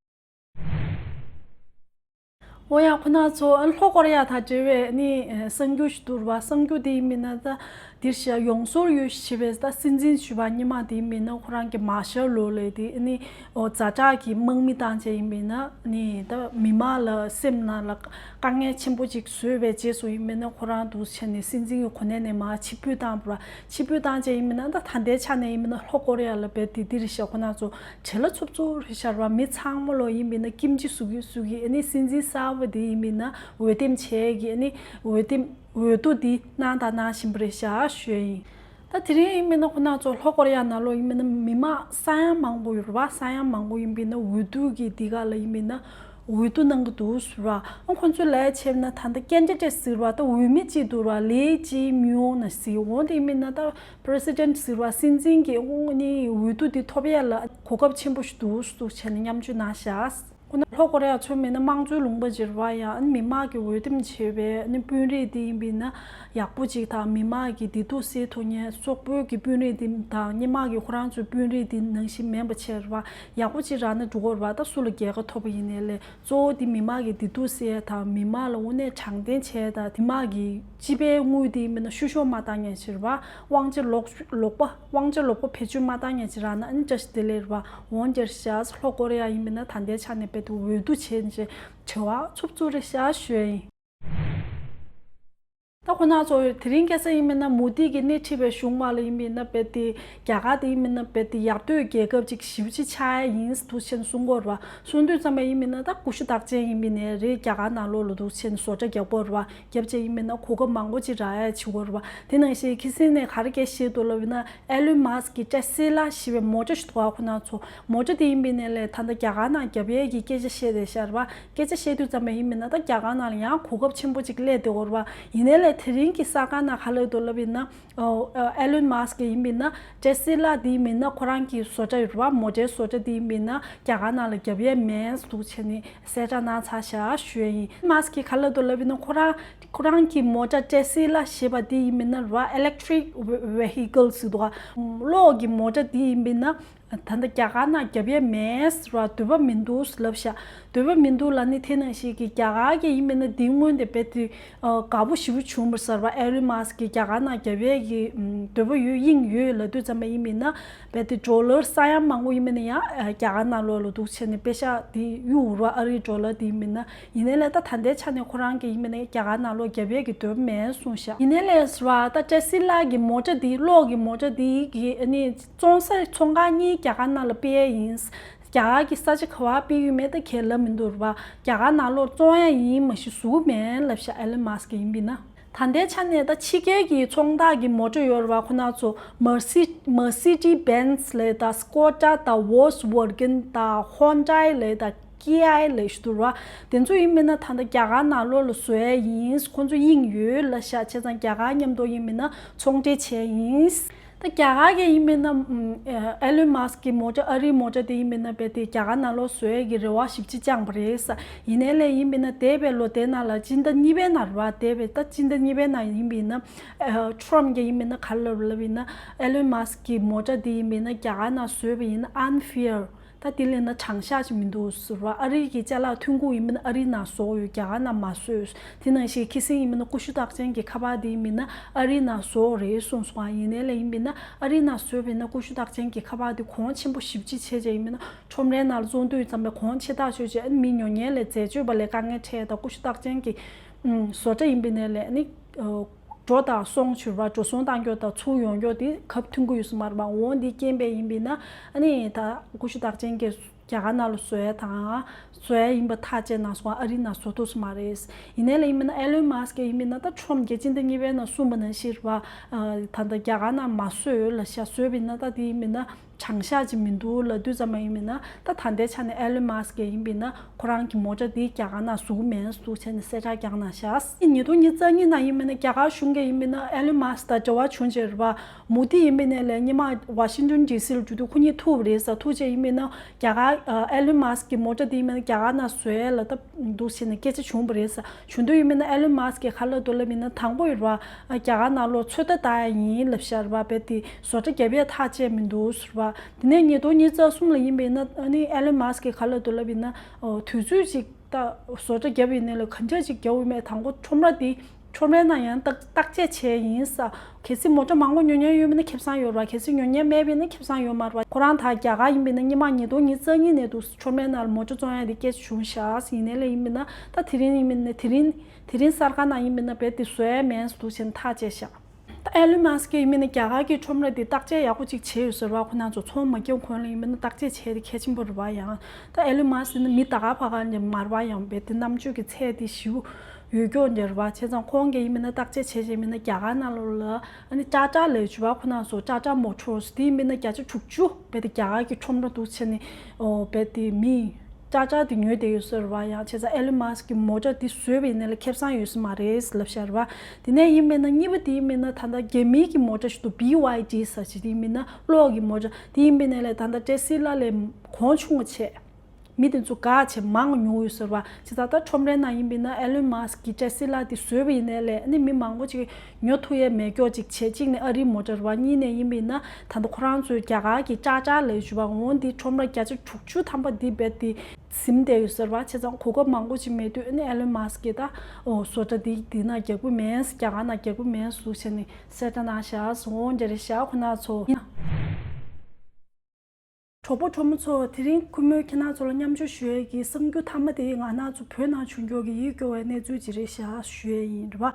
འོ་ཡང་ཁོ་ན་ཚོ་ལྷོ་ཀོ་རི་ཡ་དང་འབྲེལ་བའི་ནི་གསར་འགྱུར་ཞིག་འདུག་བ། གསར་འགྱུར་དེ་ཡིན་མིན་ན་ད་འདིར་ཤ་ཡོང་སོར་ཡོད་ཞེས་པའི་ད་སྲིད་འཛིན་ཞུ་བ་སྔོན་མ་དེ་ཡིན་མིན་ན་ཁོ་རང་གི་མར་ཤལ་ལོ་ལས་དེ་ནི་འོ་ཛ་དྲག་གི་དམག་མི་བཏང་བྱས་ཡིན་མིན་ན་ནི་ད་མི་མང་ལ་སེམས་ནང་ལ་དཀའ་ངལ་ཆེན་པོ་ཅིག་བཟོས་པའི་རྗེས་སུ་ཡིན་མིན་ན་ཁོ་རང་འདུག་བྱས་ནས་སྲིད་འཛིན་གྱི་གོ་གནས་ནས་མར་ཕྱིར་འབུད་བཏང་བ། ཕྱིར་འབུད་བཏང་བྱས་ཡིན་མིན་ན་ད་ད་ལྟའི་ཆ་ནས་ཡིན་མིན་ན་ལྷོ་ཀོ་རི་ཡ་ལ་བས་དེ་འདིར་ཤ་ཁོ་ན་ཚོ། བྲེལ་ལ་འཚུབ་འཚུབ་རེད་ཤག་ར་བ། མི་ཚང་མ་ལོ་ཡིན་པས་ན་ཀིམ་ཅི་བཟོ་གི་བཟོ་གི། ཨ་ནི་སྲིད་འཛིན་གསར་པ་དེ་ཡིན་པས་ན་འོས་འདེམས་བྱས་གི། ཨ་ནི་འོས་འདེམས་འོས་བསྡུ་འདི་གནང་དང་གནང་བཞིན་པ་རེད་ཤག་ཞུ་ཡ་ཡིན། ད་དེ་རིང་ཡིན་པས་ན་ཁོ་ན་ཚོ་ལྷོ་ཀོ་རི་ཡ་ནང་ལོ་ཡིན་པས་ན་མི་མང་ས་ཡ་མང་པོ་ཡོད་ར་བ། ས་ཡ་མང་པོ་ཡིན་པས་ན་འོས་བསྡུ་གི་འདི་ག་ལ་ཡིན་པས་ན་འོས་བསྡུ་གནང་གི་འདུག་ཟེར་བ། ཨ་ཁོ་ཚོས་ལས་བྱས་ན་ད་ལྟ་ཀན་ཌི་ཌེ་ཊི་ཟེར་བ་ད་འོས་མི་གཅིག་འདུག་ར། ལས་གཅིག་མི་ཡོང་ན་ཟེར། འོ་དེ་ཡིན་པས་ན་ད། པི་རེ་སི་ཌེན་ཊི་ཟེར་བ་སྲིད་འཛིན་གྱི་དངོས་གནས་འོས་བསྡུ་འདི་ཐོབ་ཡས་ལ་གོ་སྐབས་ཆེན་པོ་ཞིག་འདུག་འདུག་བྱས་ནས་མཉམ་སྤྱོད་གནང་ཤག་ཁོ་ན་ལྷོ་ཀོ་རི་ཡ་ཚོ་མིན་ན་དམངས་གཙོའི་ལུང་པ་ཅིག་རེད་བ། ཡང་མི་མང་གི་འོས་འདེམས་བྱས་པའི་ནི་དཔོན་རིགས་འདི་ཡིན་པས་ན་ཡག་པོ་ཅིག་དང་མི་མང་གི་བདེ་སྡུག་སེལ་ཐུབ་མཁན་སོག་པོའི་གི་དཔོན་རིགས་འདི་དང་སྔོན་མ་གི་ཁོ་རང་ཚོའི་དཔོན་རིགས་འདི་ནང་བཞིན་མིན་པ་བྱས་རེད་བ། ཡག་པོ་ཅིག་རག་ན་འགྲོ་གི་རེད་བ། ད་སུ་ལ་རྒྱལ་ཁ་ཐོབ་པ་ཡིན་ནའི་ལས། གཙོ་བོ་དེ་མི་མང་གི་བདེ་སྡུག་སེལ་ཡ་དང་མི་མང་ལ་དངོས་གནས་དྲང་བདེན་བྱས་དང་མི་མང་གི་སྤྱི་པའི་དངུལ་དེ་མིན་ན་བཤུ་གཞོག་མ་བཏང་མཁན་ཞིག་རེད་བ། དབང་ཆ་ལོག་ལོག་པ་དབང་ཆ་ལོག་པ་བེད་སྤྱོད་མ་བཏང་མཁན་ཞིག་རག་ན་ཨ་ནི་བཀྲ་ཤིས་བདེ་ལེགས་རེད་བ། འོན་ཀྱང་ཤ་ལྷོ་ཀོ་རི་ཡ་ཡིན་མིན་ན་ད་ལྟའི་ཆ་ནས་དཔེ་དེ་འོས་བསྡུ་བྱས་ནས་བྲེལ་བ་འཚུབ་འཚུབ་རེད་ཤག་ཞུ་ཡ་ཡིན། ད་ཁོ་ན་ཚོ་དེ་རིང་ཁ་སང་ཡིན་མིན་ན་མོ་དི་གིས་སྣེ་ཁྲིད་པའི་གཞུང་མ་ལ་ཡིན་མིན་ན་དཔེ་དེ་རྒྱ་གར་དེ་ཡིན་མིན་ན་དཔེ་དེ་ཡར་ཐོན་རྒྱལ་ཁབ་ཅིག་ཞེ་པོ་ཅིག་ཆགས་ཡ་ཡིན་འདུག་བྱས་ནས་གསུང་གི་ཡོད་རེད་བ། གསུང་དུས་ཙམ་པ་ཡིན་མིན་ན་ད་ཀུ་ཤུ་རྟགས་ཅན་ཡིན་མིན་ནའི་རེད། རྒྱ་གར་ནང་ལོགས་ལ་འདུག་བྱས་ནས་བཟོ་གྲྭ་རྒྱག་གི་ཡོད་རེད་བ། རྒྱབ་བྱས་ཡིན་མིན་ན་གོ་སྐབས་མང་པོ་ཅིག་རག་ཡ་བྱེད་ཀྱི་ཡོད་རེད་བ། དེ་ནང་བཞིན་ཁི་སི་ནས་ག་རེ་སྐད་བཤད་འདུག་ལབ་ཡིན་ན་ཨེ་ལོན་མཱ་སི་ཀི་གི་ཊེ་སི་ལ་ཞེས་པའི་མོ་ཊ་ཞིག་འདུག་ག་ཁོ་ན་ཚོ་མོ་ཊ་དེ་ཡིན་པའི་ནས་ལས་ད་ལྟ་རྒྱ་གར་ནང་རྒྱབ་ཡས་ཀྱི་སྐད་ཆ་བཤད་བསྡད་ཤག་རེད་བ། སྐད་ཆ་བཤད་དུས་ཙམ་པ་ཡིན་མིན་ན་ད་རྒྱ་གར་ནང་ལ་ཡང་གོ་སྐབས་ཆེན་པོ་ཅིག་སླེབས་བསྡད་ཡོད་རེད་བ། ཡིན་ནའི་ལས་དེ་རིང་གི་གསར་ཁང་ནང་ག་ལབ་འདུག་ལབ་ཡིན་ན། ཨེ་ལོན་མཱ་སི་ཀི་ཡིན་པ་ཡིན་ན་ཊེ་སི་ལ་དེ་ཡིན་པ་ཡིན་ན་ཁོ་རང་གི་བཟོ་གྲྭ་ཡོད་རེད་བ། མོ་ཊའི་བཟོ་གྲྭ་དེ་ཡིན་པ་ཡིན་ན་རྒྱ་གར་ནང་ལ་རྒྱབ་ཡས་མེད་འདུག་བྱས་ནས་གསལ་བསྒྲགས་གནང་ཚར་ཤག་ཞུ་ཡས་ཡིན། མཱ་སི་ཀི་ག་ལབ་འདུག་ལབ་ཡིན་ན་ཁོ་རང་ཁོ་རང་གི་མོ་ཊ་ཊེ་སི་ལ་ཞེས་པ་དེ་ཡིན་པ་ཡིན་ན་རེད་བ། ཨི་ལེག་ཊི་རིག་ཝེ་ཧི་ཀལ་ཟེར་འདུག་ག་གློག་གི་མོ་ཊ་དེ་ཡིན་པ་ཡིན་ན། ད་ལྟ་རྒྱ་གར་ནང་རྒྱབ་ཡས་མེད་ཟེར་བ། འདོད་པ་མི་འདུག་ལབ་ཤག་འདོད་པ་མི་འདུག་ལབ་ནི་དེ་ནང་བཞིན་གྱི་རྒྱ་གར་གྱི་ཡིན་མིན་ན་འདི་སྔོན་དེ་རྦད་དེ་དགའ་པོ་ཞེ་པོ་བྱུང་བ་ཟེར་བ། ཨེ་ལོན་མཱ་སི་ཀི་རྒྱ་གར་ནང་རྒྱབ་ཡས་ཀྱི་འདོད་པ་ཡོད་དབྱིངས་ཡོད་ལབ་དུས་ཙམ་པ་ཡིན་མིན་ན་རྦད་དེ་ཌོ་ལར་ས་ཡ་མང་པོ་ཡིན་མིན་ན་ཡང་རྒྱ་གར་ནང་ལོགས་ལ་འདུག་བྱས་ནས་པེ་ཤག་དེ་གཡུག་ར་ཨ་རིའི་ཌོ་ལར་དེ་ཡིན་མིན་ན། ཡིན་ནའི་ལས་ད་ད་ལྟའི་ཆ་ནས་ཁོ་རང་གི་ཡིན་མིན་ན་རྒྱ་གར་ནང་ལོགས་རྒྱབ་ཡས་ཀྱི་འདོད་པ་མེད་གསུངས་ཤག་ཡིན་ནའི་ལས་ཟེར་བ་ད་ཊེ་སི་ལ་གི་མོ་ཊ་དེ་གློག་གི་མོ་ཊ་དེ་གི་ཨ་ནི་བཙོང་ས་ཚོང་ཁང་གཉིས་རྒྱ་གར་ནང་ལ་སྤེལ་ཡས་ཡིན། རྒྱ་གར་གྱི་ས་ཆ་ག་བར་སྤེལ་ཡོད་མེད་ད་ཁས་ལབ་མི་འདུག་ར་བ། རྒྱ་གར་ནང་ལོགས་བཙོང་ཡ་ཡིན་མ་གཞི་བཟོ་གི་མེད་ལབ་ཤག་ཨེ་ལོན་མཱ་སི་ཀི་ཡིན་པ་ཡིན་ན། ད་ལྟའི་ཆ་ནས་ད་ཕྱི་རྒྱལ་གྱི་ཚོང་རྟགས་ཀྱི་མོ་ཊ་ཡོད་ར་བ། ཁོ་ན་ཚོ་མར་སི་མར་སི་ཌི་སི་བེན་ཛི་ལབ་ཡས་དང་སྐོ་ཌ་དང་ཝོལ་སི་ཝོག་གྷན་དང་ཧོན་ཌའི་ལབ་ཡས་དང་ཀི་ཨའི་ལབ་ཡས་ཞིག་འདུག་ར་བ། དེ་ཚོ་ཡིན་མིན་ན་ད་ལྟ་རྒྱ་གར་ནང་ལོགས་ལ་བཟོ་ཡས་ཡིན། ཁོ་ཚོ་དབྱིངས་ཡོད་ལབ་ཤག་བྱས་ཙང་རྒྱ་གར་མཉམ་དུ་ཡིན་མིན་ན་ཚོང་འབྲེལ་བྱས་ཡིན། ད་རྒྱ་གར་གྱི་ཡིན་མིན་ན་ཨེ་ལོན་མཱ་སི་ཀི་མོ་ཊ་ཨ་རིའི་མོ་ཊ་དེ་ཡིན་མིན་ན་རྦད་དེ་རྒྱ་གར་ནང་ལོགས་བཟོ་ཡས་ཀྱི་རེ་བ་ཞེ་པོ་ཅིག་བཅངས་པ་རེད་ས། ཡིན་ནའི་ལས་ཡིན་མིན་ན་འདས་པའི་ལོ་དེའི་ནང་ལ་སྤྱི་ཟླ་གཉིས་པའི་ནང་རེད་བ། འདས་པའི་ད་སྤྱི་ཟླ་གཉིས་པའི་ནང་ཡིན་པ་ཡིན་ན་ཨ་ཊམ་གྱིས་ཡིན་མིན་ན་ག་རེ་ལབ་ལབ་ཡིན་ན་ཨེ་ལོན་མཱ་སི་ཀི་མོ་ཊ་དེ་ཡིན་མིན་ན་རྒྱ་གར་ནང་བཟོས་པ་ཡིན་ན་ཨན་ཕེར། ད་དེ་ལས་ན་དྲང་གཞག་ཅིག་མི་འདུག་ཟེར་བ། ཨ་རི་གི་ཅ་ལག་ཐོན་ཁུངས་ཡིན་མིན་ཨ་རི་ནང་བཟོ་ཡོད། རྒྱ་གར་ནང་མ་བཟོས། དེ་ནང་བཞིན་ཁི་སིང་ཡིན་མིན་ཀུ་ཤུ་རྟགས་ཅན་གྱི་ཁ་པར་དེ་ཡིན་མིན་ཨ་རི་ནང་བཟོ་རེད་གསུངས་སོང་། ཡིན་ནའི་ལས་ཡིན་མིན་ཨ་རི་ནང་བཟོས་པ་ཡིན་ན་ཀུ་ཤུ་རྟགས་ཅན་གྱི་ཁ་པར་དེ་གོང་ཆེན་པོ་ཞེ་པོ་ཅིག་བྱས་བྱས་ཡིན་མིན་ཁྲོམ་རའི་ནང་ལ་བཙོང་དུས་ཙམ་པའི་གོང་ཆེ་ཐག་ཆོད་བྱས། ཨ་ནི་མི་ཉོ་མཁན་ལ་འཛད་སྤྱོད་པ་ལ་དཀའ་ངལ་འཕྲད། ད་ཀུ་ཤུ་རྟགས་ཅན་གྱི་ཨུམ་བཟོ་གྲྭ་ཡིན་པ་ཡིན་ནའི་ལས་ཨ་ནི་ཨ་འགྲོ་དང་སོང་བྱུར་བ་འགྲོ་སོང་གཏང་རྒྱུ་དང་ཚུར་ཡོང་རྒྱུ་དེ་གབ་མཐུན་གྱི་ཡོད་ས་མ་རེད་པ། འོ་འདི་རྐྱེན་པས་ཡིན་པ་ཡིན་ན་ཨ་ནི་ད་ཀུ་ཤུ་རྟགས་ཅན་གྱི་རྒྱ་གར་ནང་ལ་བཟོ་ཡ་དང་བཟོ་ཡ་ཡིན་པ་ཐག་བཅད་གནང་སོང་། ཨ་རི་ནང་བཟོ་ཐུབ་ས་མ་རེད། ཡིན་ནའི་ལས་ཡིན་མིན་ཨེ་ལོན་མཱ་སི་ཀི་ཡིན་མིན་ད་ཁྲོམ་རྒྱལ་སྤྱི་ཟླ་གཉིས་པའི་ནང་གསུངས་པ་ནང་བཞིན་རེད་པ། ད་ལྟ་རྒྱ་གར་ནང་མ་བཟོས་ལབ་ཤག་བཟོས་པ་ཡིན་ན་ད་དེ་ཡིན་མིན་དྲང་གཞག་ཅིག་མི་འདུག་ལབ་དུས་ཙམ་པ་ཡིན་མིན་ད་ད་ལྟའི་ཆ་ནས་ཨེ་ལོན་མཱ་སི་ཀི་ཡིན་པ་ཡིན་ན་ཁོ་རང་གི་མོ་ཊ་དེ་རྒྱ་གར་ནང་བཟོ་གི་མེད་འདུག་བྱས་ནས་གསལ་བསྒྲགས་བསྐྱངས་གནང་ཤག་ཉིས་སྟོང་ཉི་ཤུ་རྩ་གཉིས་ནང་ཡིན་མིན་ན་རྒྱ་གར་གཞུང་གིས་ཡིན་མིན་ན་ཨེ་ལོན་མཱ་སི་ཀི་དང་འབྲེལ་བ་བྱུང་བྱས་རེད་པ། མོ་དི་ཡིན་པ་ཡིན་ནའི་ལས་སྔོན་མ་ཝ་ཤིང་ཏོན་ཌི་སི་ལ་འགྲོ་དུས་ཁོ་གཉིས་ཐུག་པ་རེད་ཟེར། ཐུག་བྱས་ཡིན་པ་ཡིན་ན་རྒྱ་གར་ཨ་ཨེ་ལོན་མཱ་སི་ཀི་གི་མོ་ཊ་དེ་ཡིན་པ་ཡིན་ན་རྒྱ་གར་ནང་བཟོ་ཡས་ལ་སྟབས་འདུག་བྱས་ནས་སྐད་ཆ་བྱུང་བ་རེད་ཟེར། བྱུང་དུས་ཡིན་པ་ཡིན་ན་ཨེ་ལོན་མཱ་སི་ཀི་གིས་ག་རེ་ལབ་འདུག་ལབ་ཡིན་ན་དང་པོ་ཡིན་པ་རྒྱ་གར་ནང་ལོགས་ཚོད་ལྟ་བཏང་ཡ་ཡིན་ལབ་ཤག་རེད་པ། རྦད་དེ་བཟོ་གྲྭ་བརྒྱབ་ཡས་ཐག་བཅད་མི་འདུག་ཟེར་བ། དེ་ནས་ཉིས་སྟོང་ཉི་ཤུ་རྩ་གསུམ་ལ་ཡིན་པ་ཡིན་ན་ཨ་ནི་ཨེ་ལོན་མཱ་སི་ཀི་གིས་ག་རེ་ལབ་འདུག་ལབ་ཡིན་ན་ཨོ་དུས་ཚོད་ཅིག་ད་བཟོ་གྲྭ་བརྒྱབ་ཡིན་ནའི་ལས་ག་འདྲ་ཅིག་བརྒྱབ་ཡོད་མེད། དང་པོ་ཁྲོམ་ར་དེ་ཁྲོམ་རའི་ནང་ཡང་བརྟག་བརྟག་དཔྱད་བྱས་ཡིན་ཟེར། གལ་སྲིད་མོ་ཊ་མང་པོ་ཉོ་མཁན་ཡོད་མིན་ན་ཁེ་བཟང་ཡོད་རེད་པ། གལ་སྲིད་ཉོ་མཁན་མེད་པ་ཡིན་ན་ཁེ་བཟང་ཡོད་མ་རེད་པ། ཁོ་རང་ད་རྒྱ་གར་ཡིན་པ་ཡིན་ན་སྔོན་མ་ཉིས་སྟོང་ཉི་ཤུ་རྩ་གཉིས་ནས་འདུག་ཁྲོམ་རའི་ནང་ལ་མོ་ཊ་བཙོང་ཡ་དེ་སྐད་ཆ་བྱུང་ཤག་ཡིན་ནའི་ལས་ཡིན་མིན་ན་ད་དེ་རིང་ཡིན་མིན་ན་དེ་རིང་དེ་རིང་གསར་ཁང་ནང་ཡིན་མིན་ན་རྦད་དེ་བཟོ་ཡ་མེད་འདུག་བྱས་ནས་ཐག་བཅད་ཤག་ད་ཨེ་ལོན་མཱ་སི་ཀི་ཡིན་མིན་ན་རྒྱ་གར་གྱི་ཁྲོམ་ར་དེ་བརྟག་དཔྱད་ཡག་པོ་ཅིག་བྱས་ཡོད་ཟེར་བ། ཁོ་རང་ཚོ་ཚོང་མ་བརྒྱབ་གོང་ལ་ཡིན་མིན་ན་བརྟག་དཔྱད་བྱས་དེ་གལ་ཆེན་པོ་རེད་པ། ཡང་ད་ཨེ་ལོན་མཱ་སི་ཀི་ནི་མི་ད་ག་ཕ་ག་ནས་མ་རེད་པ། ཡང་རྦད་དེ་རྣམ་དཔྱོད་ཀྱི་ཚད་དེ་ཞེ་པོ་ཡོད་རྒྱུ་འདྲ་རེད་པ། བྱས་ཙང་ཁོང་གིས་ཡིན་མིན་ན་བརྟག་དཔྱད་བྱས་བྱས་མིན་ན་རྒྱ་གར་ནང་ལོགས་ལ་ཨ་ནི་ཊ་ཊ་ལབ་ཡོད་པ། ཁོ་རང་ཚོ་ཊ་ཊ་མོ་ཊར་སི་དེ་ཡིན་མིན་ན་བརྒྱ་ཆ་དྲུག་ཅུ་རྦད་དེ་རྒྱ་གར་གྱི་ཁྲོམ་ར་འདུག་བྱས་ནས་ཨོ་རྦད་དེ་མི་ཊ་ཊ་དེ་ཉོས་བསྡད་ཡོད་ཟེར་བ། ཡང་བྱས་ཙང་ཨེ་ལོན་མཱ་སི་ཀི་གི་མོ་ཊ་དེ་བཟོས་པ་ཡིན་ནའི་ལས་ཁེ་བཟང་ཡོད་ས་མ་རེད་ལབ་ཤག་རེད་པ། དེ་ནས་ཡིན་མིན་ན་གཉིས་པ་དེ་ཡིན་མིན་ན་ད་ལྟ་རྒྱ་མིའི་གི་མོ་ཊ་ཞིག་འདུག་བྷི་ཝའི་ཌི་ཟེར་ཞིག་དེ་ཡིན་མིན་ན་གློག་གི་མོ་ཊ་དེ་ཡིན་པ་ཡིན་ནའི་ལས་ད་ལྟ་ཊེ་སི་ལ་ལས་གོང་ཆུང་བ་བྱས། མི་དེ་ཚོ་དགའ་བྱས་མང་ཉོ་ཡོད་ཟེར་བ། བྱས་ཙང་ད་ཁྲོམ་རའི་ནང་ཡིན་པ་ཡིན་ན་ཨེ་ལོན་མཱ་སི་ཀི་གི་ཊེ་སི་ལ་དེ་བཟོས་པ་ཡིན་ནའི་ལས་ཨ་ནི་མི་མང་པོ་ཅིག་ཉོ་ཐུབ་ཡས་མེད་སྐྱོ་ཅིག་བྱས། གཅིག་ནས་ཨ་རིའི་མོ་ཊ་རེད་པ། གཉིས་ནས་ཡིན་པ་ཡིན་ན་ད་ལྟ་ཁོ་རང་ཚོའི་རྒྱ་གར་གྱི་ཊ་ཊ་ལབ་ཡོད་པ། འོ་འདི་ཁྲོམ་ར་བརྒྱ་ཆ་དྲུག་ཅུ་ཐམ་པ་འདི་རྦད་དེ་ཟིན་བསྡད་ཡོད་ཟེར་བ། བྱས་ཙང་གོ་སྐབས་མང་པོ་ཅིག་མེད་དུས་ཨ་ནི་ཨེ་ལོན་མཱ་སི་ཀི་གིས་ད་ཨོ་བཟོ་གྲྭ་འདི་འདི་ནང་རྒྱག་གི་མེད། རྒྱ་གར་ནང་རྒྱག་གི་མེད་ཟེར་བྱས་ནས་གསལ་བསྒྲགས་གནང་ཤག་འོ་འདི་རེད་ཤག་ཁོ་རང་ཚོ། གྲོགས་པོ་གྲོགས་མོ་ཚོ། དེ་རིང་ཁོ་མོས་ཁྱེད་རང་ཚོ་ལ་མཉམ་སྤྱོད་ཞུ་ཡས་ཀྱི་གསར་འགྱུར་མཐའ་མ་དེ་ང་རང་ཚོ་བོད་ནང་བྱུང་རྒྱུ་གི་ཡིད་སྐྱོ་བའི་གནས་ཚུལ་ཅིག་རེད་ཤག་ཞུ་ཡས་ཡིན་རེད་པ།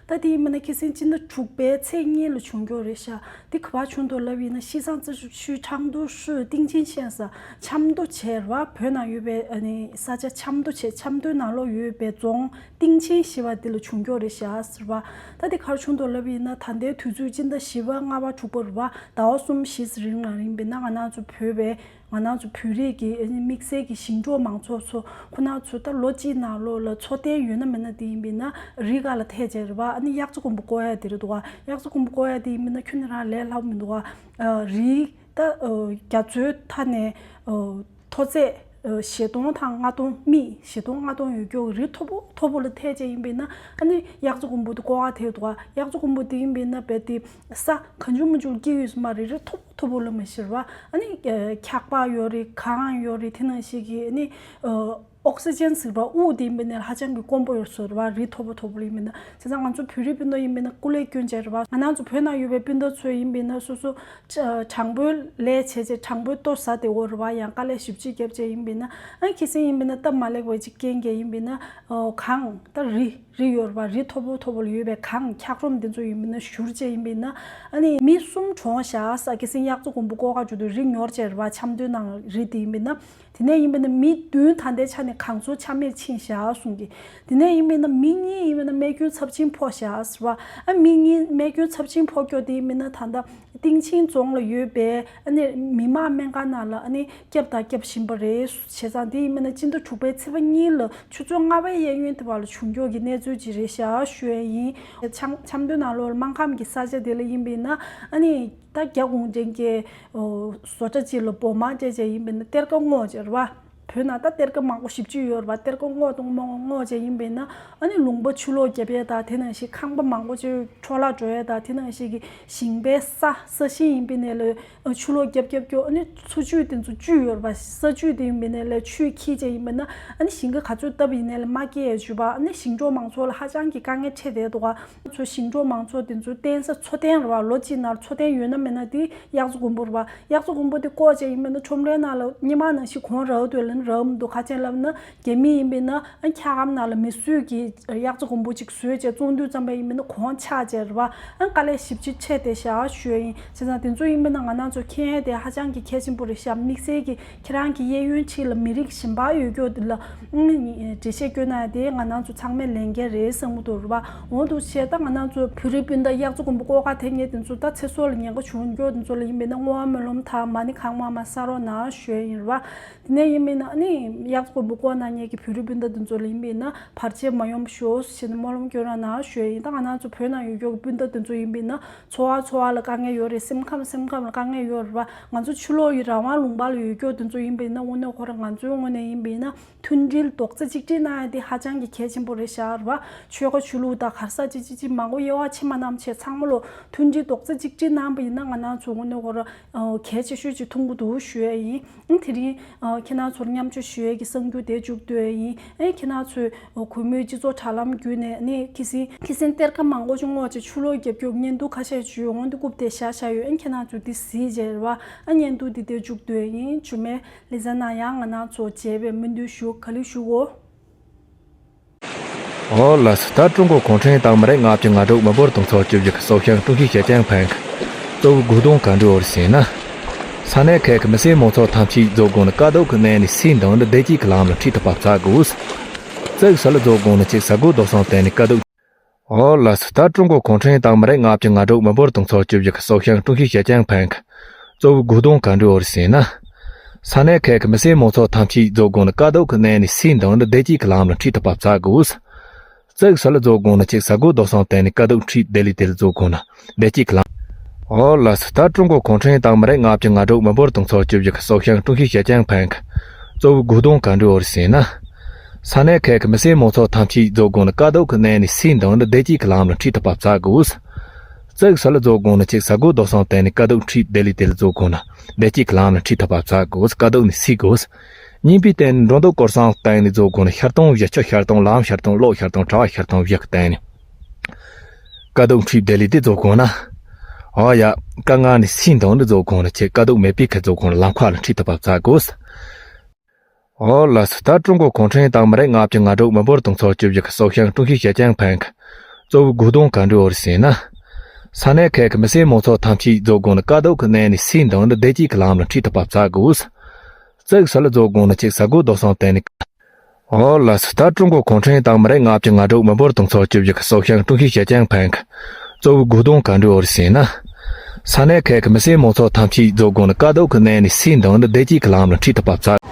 ད་དེ་ཡིན་མིན་ན་ཁ་སང་སྤྱི་ཟླ་དྲུག་པའི་ཚེས་གཉིས་ལ་བྱུང་རྒྱུ་རེད་ཤག་དེ་ག་པར་བྱུང་འདུག་ལབ་ཡིན་ན་ཤི་སང་ཙི་ཤུའི་ཁྲང་ཏུའུ་ཧྲི་ཏིང་ཆིན་ཤན་ས་ཆབ་མདོ་བྱས་རེད་པ། བོད་ནང་ཡོད་པའི་ཨ་ནི་ས་ཆ་ཆབ་མདོ་བྱས། ཆབ་མདོའི་ནང་ལོགས་ཡོད་པའི་རྫོང་ཏིང་ཆིན་ཞེས་པ་དེ་ལ་བྱུང་རྒྱུ་རེད་ཤག་ཟེར་བ། ད་དེ་ག་རེ་བྱུང་འདུག་ལབ་ཡིན་ན་ད་ལྟའི་དུས་ཚོད་སྤྱི་ཟླ་བཞི་པ་ལྔ་པ་དྲུག་པ་རེད་པ། ཟླ་བ་གསུམ་བཞི་ཙམ་རིང་ལ་ཡིན་པ་ཡིན་ན་ང་རང་ཚོ་བོད་པའི་ང་རང་ཚོ་བོད་རིགས་ཀྱི་དམིགས་བསལ་གྱི་ཞིང་འབྲོག་མང་ཚོགས་ཚོ་ཁོ་རང་ཚོ་ད་ལོ་གཅིག་ནང་ལོགས་ལ་འཚོ་རྟེན་ཡོད་ན་མེད་ན་དེ་ཡིན་པ་ཡིན་ན་རི་སྒང་ལ་ཐལ་བྱས་རེད་པ། ཨ་ནི་གཡག་རྫི་གོང་བུ་བརྐོ་ཡ་དེ་རེད་འདུག་ག། གཡག་རྫི་གོང་བུ་བརྐོ་ཡ་དེ་ཡིན་པ་ཡིན་ན་ཁྱོན་ནས་རང་ལས་སླ་པོ་མི་འདུག་ག། རི་ད་རྒྱ་མཚོའི་མཐའ་ནས་མཐོ་ཚད་ཨ་བཞི་སྟོང་དང་ལྔ་སྟོང་། སྨི་བཞི་སྟོང་ལྔ་སྟོང་ཡོད་རྒྱུ་གི་རི་མཐོ་པོ་མཐོ་པོ་ལ་ཐལ་བྱས་ཡིན་པ་ཡིན་ན་ཨ་ནི་གཡག་རྫི་གོང་བུ་དེ་བརྐོ་ག་ཐལ་འདུག་ག། གཡག་རྫི་གོང་བུ་དེ་ཡིན་པ་ཡིན་ན་རྦད་དེ་ས་གང་བྱུང་མང་བྱུང་སྐྱེ་ཡོད་ས་མ་རེད། རི་མཐོ་པོ་མཐོ་པོ་ལ་མ་གཞི་རེད་པ། ཨ་ནི་ཨ་འཁྱག་པ་ཡོད་རེད། གངས་ཡོད་རེད། དེ་ནང་བཞིན་གྱི་ཨ་ནི་ཨ་ཨོག་སི་ཇན་ཟེར་བ་དབུགས་དེ་ཡིན་པ་ཡིན་ན་ཧ་ཅང་གི་དཀོན་པོ་ཡོད་ས་རེད་པ། རི་མཐོ་པོ་མཐོ་པོ་ལ་ཡིན་པ་ཡིན་ན། བྱས་ཙང་ང་ཚོ་བོད་རིགས་སྤུན་ཟླ་ཡིན་པ་ཡིན་ན་སྐུ་ལས་བསྐྱོན་བྱས་རེད་པ། ང་རང་ཚོ་བོད་ནང་ཡོད་པའི་སྤུན་ཟླ་ཚོ་ཡིན་པ་ཡིན་ན་སོ་སོ་ཨ་གྲངས་འབོར་ལས་བྱས་བྱས་གྲངས་འབོར་ལྟོ་ཟ་བསྡད་ཡོད་རེད་པ། ཡང་དཀའ་ལས་ཞེ་པོ་ཅིག་བརྒྱབ་བྱས་ཡིན་པ་ཡིན་ན། ཨ་ནི་ཁ་སང་ཡིན་པ་ཡིན་ན་སྟབས་མ་ལེགས་པ་ཅིག་རྐྱེན་གྱིས་ཡིན་པ་ཡིན་ན་ཨོ་གངས་ད་རི་རི་ཡོད་རེད་པ། རི་མཐོ་པོ་མཐོ་པོ་ལ་ཡོད་པའི་གངས་འཁྱགས་རོམ་དེ་ཚོ་ཡིན་པ་ཡིན་ན་བཞུར་བྱས་ཡིན་པ་ཡིན་ན་ཨ་ནི་མི་གསུམ་གྲོངས་ཤག་ཟེར། ཁ་སང་གཡག་རྫི་གོང་བུ་བརྐོ་ག་འགྲོ་དུས་རི་ཉོར་བྱས་རེད་པ། ཆབ་མདོའི་ནང་རི་དེ་ཡིན་པ་ཡིན་ན། དེ་ནས་ཡིན་པ་ཡིན་ན་མི་བདུན་ད་ལྟའི་ཆ་ནས་གངས་མཚོ་ཆ་མེད་ཕྱིན་ཤག་གསུང་གི། དེ་ནས་ཡིན་པ་ཡིན་ན་མི་གཉིས་ཡིན་པ་ཡིན་ན་རྨས་སྐྱོན་ཚབས་ཆེན་ཕོག་ཤག་ཟེར་བ། ཨ་མི་གཉིས་རྨས་སྐྱོན་ཚབས་ཆེན་ཕོག་རྒྱུ་དེ་ཡིན་པ་ཡིན་ན་ད་ལྟ་ཏིང་ཆིན་རྫོང་ལ་ཡོད་པའི་ཨ་ནི་མི་དམངས་སྨན་ཁང་ནང་ལ་ཨ་ནི་སྐྱོབ་དང་སྐྱོབ་བཞིན་པ་རེད། བྱས་ཙང་དེ་ཡིན་པ་ཡིན་ན་སྤྱི་ཟླ་དྲུག་པའི་ཚེས་པ་གཉིས་ལ་ཆུ་ཚོད་ལྔ་པའི་གཡས་གཡོན་དེ་བར་ལ་བྱུང་རྒྱུ་གི་གནས་ཚུལ་ཅིག་རེད་ཤག་ཞུ་ཡས་ཡིན། ཆབ་ཆབ་མདོ་ནང་ལོགས་ལ་སྨར་ཁམས་ཀྱི་ས་ཆ་དེ་ལ་ཡིན་པ་ཡིན་ན་ཨ་ནི། ད་རྒྱ་གུང་ཁྲན་གྱི་ཨོ་བཟོ་གྲྭ་གཅིག་ལ་འབོ་མང་བྱས་བྱས་ཡིན་པ་ཡིན་ན་གཏེར་ཁ་སྔོག་བྱས་རེད་པ། བོད་ནང་ད་གཏེར་ཁ་མང་པོ་ཞེ་པོ་ཅིག་ཡོད་རེད་པ། གཏེར་ཁ་སྔོག་དང་སྔོག་སྔོག་བྱས་ཡིན་པས་ན། ཨ་ནི་ལུང་པ་ཆུ་ལོག་བརྒྱབ་ཡས་དང་། དེ་ནང་བཞིན་ཁང་པ་མང་པོ་ཅིག་འཕྲོ་བརླག་འགྲོ་ཡས་དང་། དེ་ནང་བཞིན་གྱི་ཞིང་པའི་ས་ས་ཞིང་ཡིན་པས་ན་ལ་ཆུ་ལོག་རྒྱབ་རྒྱབ་རྒྱབ། ཨ་ནི་འཚོ་བཅུད་དེ་ཚོ་བཅུད་ཡོད་རེད་པ། ས་བཅུད་དེ་ཡིན་པས་ན་ལ་ཆུས་འཁྱེར་བྱས་ཡིན་པས་ན། ཨ་ནི་ཞིང་ཁ་ག་ཚོད་བཏབ་ཡིན་ན་ལ་མ་སྐྱེ་ཡས་བཅུག་པ། ཨ་ནི་ཞིང་འབྲོག་མང་ཚོགས་ལ་ཧ་ཅང་གི་དཀའ་ངལ་འཕྲད་བསྡད་འདུག་ག་ཚོ་ཞིང་འབྲོག་མང་ཚོགས་དེ་ཚོ་བརྟེན་ས་འཚོ་རྟེན་རེད་པ། ལོ་གཅིག་ནང་འཚོ་རྟེན་ཡོད་ན་མེད་ན་དེ་གཡག་མཚོ་དགུན་འབུ་རེད་པ། གཡག་མཚོ་དགུན་འབུ་དེ་བཀོག་བྱས་ཡིན་པས་ན་ཁྲོམ་རའི་ནང་ལ་སྔོན་མ་ནང་བཞིན་གོང་རག་འདུག་ལབ་ན་རག་མི་འདུག་ག་རེ་བྱས་ལབ་ན། རྒྱ་མི་ཡིན་པས་ན་ཨ་འཁྱག་སྒམ་ནང་ལ་མེ་གསོད་ཀྱི་གཡག་མཚོ་དགུན་འབུ་ཅིག་བཟོས་བྱས་བཙོང་དུས་ཙམ་པ་ཡིན་པས་ན་གོང་ཆག་བྱས་རེད་པ། ཨ་དཀའ་ལས་ཞེ་པོ་ཅིག་འཕྲད་བསྡད་ཤག་ཞུ་ཡ་ཡིན། བྱས་ཙང་དེ་ཚོ་ཡིན་པས་ན་ང་རང་ཚོ་མཁྱེན་ཡ་དེ་ཧ་ཅང་གི་གལ་ཆེན་པོ་རེད་ཤག་དམིགས་བསལ་གྱི་ཁྱེད་རང་གི་གཡས་གཡོན་ཕྱི་ལ་མི་རིགས་གཞན་པ་ཡོད་རྒྱུ་དེ་ལ་ཨང་འགྲེལ་བཤད་སྐྱོན་གནང་ཡ་དེ་ང་རང་ཚོ་ཚང་མས་ལས་འགན་རེད་བསམ་གྱི་འདུག་རེད་པ། འོ་འདུག་བྱས་ད་ང་རང་ཚོ་བོད་རིགས་སྤུན་ཟླ་གཡག་མཚོ་དགུན་འབུ་བཀོག་ག་ཐེབས་མཁན་དེ་ཚོ་ད་ཚེ་སྲོག་ལ་ཉེན་ཁ་བྱུང་རྒྱུ་དེ་ཚོ་ལ་ཡིན་པས་ན་བསྔོ་བ་སྨོན་ལམ་དང་མ་ཎི་གང་མང་མང་བསགས་རོགས་གནང་ཞུ་ཡ་ཡིན་རེད་པ། དེ་ནས་ཡིན་པས་ན་ཨ་ནི་གཡག་མཚོ་དགུན་འབུ་བཀོག་གནང་མཁན་གྱི་བོད་རིགས་སྤུན་ཟླ་དེ་ཚོ་ལ་ཡིན་པས་ན་བར་ཆད་མ་ཡོང་བ་ཤོག་ཞེས་ནས་སྨོན་ལམ་སྐྱོན་རོགས་གནང་ཞུ་ཡ་ཡིན། ད་ང་རང་ཚོ་བོད་ནང་ཡོད་རྒྱུ་གི་སྤུན་ཟླ་དེ་ཚོ་ཡིན་པས་ན་འཚོ་བ་འཚོ་བ་ལ་དཀའ་ངལ་ཡོད་རེད། སེམས་ཁམས་སེམས་ཁམས་ལ་དཀའ་ངལ་ཡོད་རེད་པ། ང་ཚོ་ཕྱི་ལོགས་ཡི་རང་དབང་ལུང་པ་ལ་ཡོད་རྒྱུ་དེ་ཚོ་ཡིན་པས་ན་དངོས་གནས་ཁོ་རང་ང་ཚོའི་ངོས་ནས་ཡིན་པས་ན་མཐུན་སྒྲིལ་རྡོག་རྩ་གཅིག་སྒྲིལ་གནང་ཡ་དེ་ཧ་ཅང་གི་གལ་ཆེན་པོ་རེད་ཤག་རེད་པ། ཆོལ་ཁ་ཆོས་ལུགས་དང་ག་རེ་ཟེར་ཅིག་ཅིག་ཅིག་མང་པོ་དབྱེ་བ་ཕྱེ་མ་གནང་བྱས་ཚང་མ་ལོ་མཐུན་སྒྲིལ་རྡོག་རྩ་གཅིག་སྒྲིལ་གནང་པ་ཡིན་ན་ང་རང་ཚོ་དངོས་གནས་ཁོ་རང་གལ་ཆེ་ཤོས་ཅིག་མཐོང་གི་འདུག་ཞུ་ཡ་ཡིན། དེ་རིང་ཁྱེད་རང་ཚོར་མཉམ་སྤྱོད་ཞུ་ཡ་གི་གསར་འགྱུར་དེ་མཇུག་བསྡུ་ཡ་ཡིན། ཨེ་ཁྱེད་རང་ཚོས་གུས་མོས་སྤྱི་ཚོགས་དྲ་ལམ་བརྒྱུད་ནས་ནི་ཁྱི་སེང་ཁྱི་སེང་གཏེར་ཁ་མང་པོ་ཅིག་སྔོག་བྱས་ཆུ་ལོག་བརྒྱབ་རྒྱུ་བརྙན་ཐུང་ཁ་ཤས་ཅིག་འོང་དུས་རྐུབ་དེ་བཞག་བཞག་ཡོད། ཨེ་ཁྱེད་རང་ཚོས་འདི་གཟིགས་བྱས་རེད་པ། ཨ་བརྙན་ཐུང་འདི་དེ་མཇུག་བསྡུ་ཡ་ཡིན། རྗེས་མའི་ལེ་ཚན་ནང་ཡང་ང་རང་ཚོ་མཇལ་བའི་སྨོན་འདུན་ཞུ། ག་ལེར་ཞུ་གོ། ཨོ་ལགས་སོ། ད་ཀྲུང་གོ་གུང་ཁྲན་ཏང་མི་རིགས་ལྔ་བཅུ་ང་དྲུག་མི་འབོར་སྟོང་ཚོ་བཅུ་བཞི་གི་སྲོག་ཤིང་ཀྲུང་ཞི་ཞེ་ཅང་ཕན་གྱི་གཙོ་བོའི་དགུ་སྡོང་ག་འདྲ་བོ་རེད་ཟེར་ན། ས་གནས་ཁག་གི་མི་སེར་མང་ཚོགས་ཐམས་ཅད་མཛོད་སྒོ་ནས་དཀའ་སྡུག་གི་གནས་ནས་སུའི་མདུན་དུ་བདེ་སྐྱིད་ཀྱི་ལམ་ལ་ཁྲིད་ཐུབ་པ་བྱ་དགོས། གཙུག་ས་ལ་མཛོད་སྒོ་ནས་གཅིག་ས་རྒོད་རྡོ་སྲང་བཏོན་ནས་དཀའ་སྡུག་ཨོ་ལགས་སོ། ད་ཀྲུང་གོ་གུང་ཁྲན་ཏང་མི་རིགས་ལྔ་བཅུ་ང་དྲུག་མི་འབོར་སྟོང་ཚོ་བཅུ་བཞི་གི་སྲོག་ཤིང་ཀྲུང་ཞི་ཞེ་ཅང་ཕན་གྱི་གཙོ་བོའི་དགུ་སྡོང་ག་འདྲ་བོ་རེད་ཟེར་ན། ས་གནས་ཁག་གི་མི་སེར་མང་ཚོགས་ཐམས་ཅད་མཛོད་སྒོ་ནས་དཀའ་སྡུག་གི་གནས་ནས་སུའི་མདུན་དུ་བདེ་སྐྱིད་ཀྱི་ལམ་ལ་ཁྲིད་ཐུབ་པ་བྱ་དགོས། གཙུག་ས་ལ་མཛོད་སྒོ་ནས་གཅིག་ས་རྒོད་རྡོ་སྲང་བཏོན་ནས་དཀའ་སྡུག་ཁྲིད་བདེ་ལེགས་དེ་ལ་མཛོད་སྒོ་ནས་བདེ་སྐྱིད་ཀྱི་ལམ། ཨོ་ལགས་སོ། ད་ཀྲུང་གོ་གུང་ཁྲན་ཏང་མི་རིགས་ལྔ་བཅུ་ང་དྲུག་མི་འབོར་སྟོང་ཚོ་བཅུ་བཞི་གི་སྲོག་ཤིང་ཀྲུང་ཞི་ཞེ་ཅང་ཕན་གྱི་གཙོ་བོའི་དགུ་སྡོང་ག་འདྲ་བོ་རེད་ཟེར་ན། ས་གནས་ཁག་གི་མི་སེར་མང་ཚོགས་ཐམས་ཅད་མཛོད་སྒོ་ནས་དཀའ་སྡུག་གི་གནས་ནས་སུའི་མདུན་དུ་བདེ་སྐྱིད་ཀྱི་ལམ་ལ་ཁྲིད་ཐུབ་པ་བྱ་དགོས། གཙུག་ས་ལ་མཛོད་སྒོ་ནས་གཅིག་ས་རྒོད་རྡོ་སྲང་བཏོན་ནས་དཀའ་སྡུག་ཁྲིད་བདེ་ལེགས་དེ་ལ་མཛོད་སྒོ་ནས་བདེ་སྐྱིད་ཀྱི་ལམ་ལ་ཁྲིད་ཐུབ་པ་བྱ་དགོས། དཀའ་སྡུག་ནས་སུ་དགོས། གཉིས་པའི་སྟེང་ནས་འགྲོ་འདུག་སྐོར་སྲུང་བཏང་ནས་མཛོད་སྒོ་ནས་ཤར་གཏོང་བཞི་ཆ་ཤར་གཏོང་ལམ་ཤར་གཏོང་གློག་ཤར་གཏོང་བྲག་ཤར་གཏོང་བཞི་གི་སྟེང་ནས་དཀའ་སྡུག་ཁྲིད་བདེ་ལེགས་དེ་མཛོད་སྒོ་ནས། ཨོ་ཡ། དཀའ་ངལ་ནས་སུའི་མདུན་དུ་མཛོད་སྒོ་ནས་ཆེ་དཀའ་སྡུག་མེད་པའི་ཁ་མཛོད་སྒོ་ནས་ལམ་ཁ་ལ་ཁྲིད་ཐུབ་པ་བྱ་དགོས། ཨོ་ལགས་སོ། ད་ཀྲུང་གོ་གུང་ཁྲན་ཏང་མི་རིགས་ལྔ་བཅུ་ང་དྲུག་མི་འབོར་སྟོང་ཚོ་བཅུ་བཞི་གི་སྲོག་ཤིང་ཀྲུང་ཞི་ཞེ་ཅང་ཕན་གྱི་གཙོ་བོའི་དགུ་སྡོང་ག་འདྲ་བོ་རེད་ཟེར་ན། ས་གནས་ཁག་གི་མི་སེར་མང་ཚོགས་ཐམས་ཅད་མཛོད་སྒོ་ནས་དཀའ་སྡུག་གི་གནས་ནས་སུའི་མདུན་དུ་བདེ་སྐྱིད་ཀྱི་ལམ་ལ་ཁྲིད་ཐུབ་པ་བྱ་དགོས། གཙུག་ས་ལ་མཛོད་སྒོ་ནས་གཅིག་ས་རྒོད་རྡོ་སྲང་བཏོན་ནས། ཨོ་ལགས་སོ། ད་ཀྲུང་གོ་གུང་ཁྲན་ཏང་མི་རིགས་ལྔ་བཅུ་ང་དྲུག་མི་འབོར་སྟོང་ཚོ་བཅུ་བཞི་གི་སྲོག་ཤིང་ཀྲུང་ཞི་ཞེ་ཅང་ཕན་གྱི་གཙོ་བོའི་དགུ་སྡོང་ག་འདྲ་བོ་རེད་ཟེར་ན། ས་གནས་ཁག་གི་མི་སེར་མང་ཚོགས་ཐམས་ཅད་མཛོད་སྒོ་ནས་དཀའ་སྡུག་གི་གནས་ནས་སུའི་མདུན་དུ་བདེ་སྐྱིད་ཀྱི་ལམ་ལ་ཁྲིད་ཐུབ་པ་བྱ།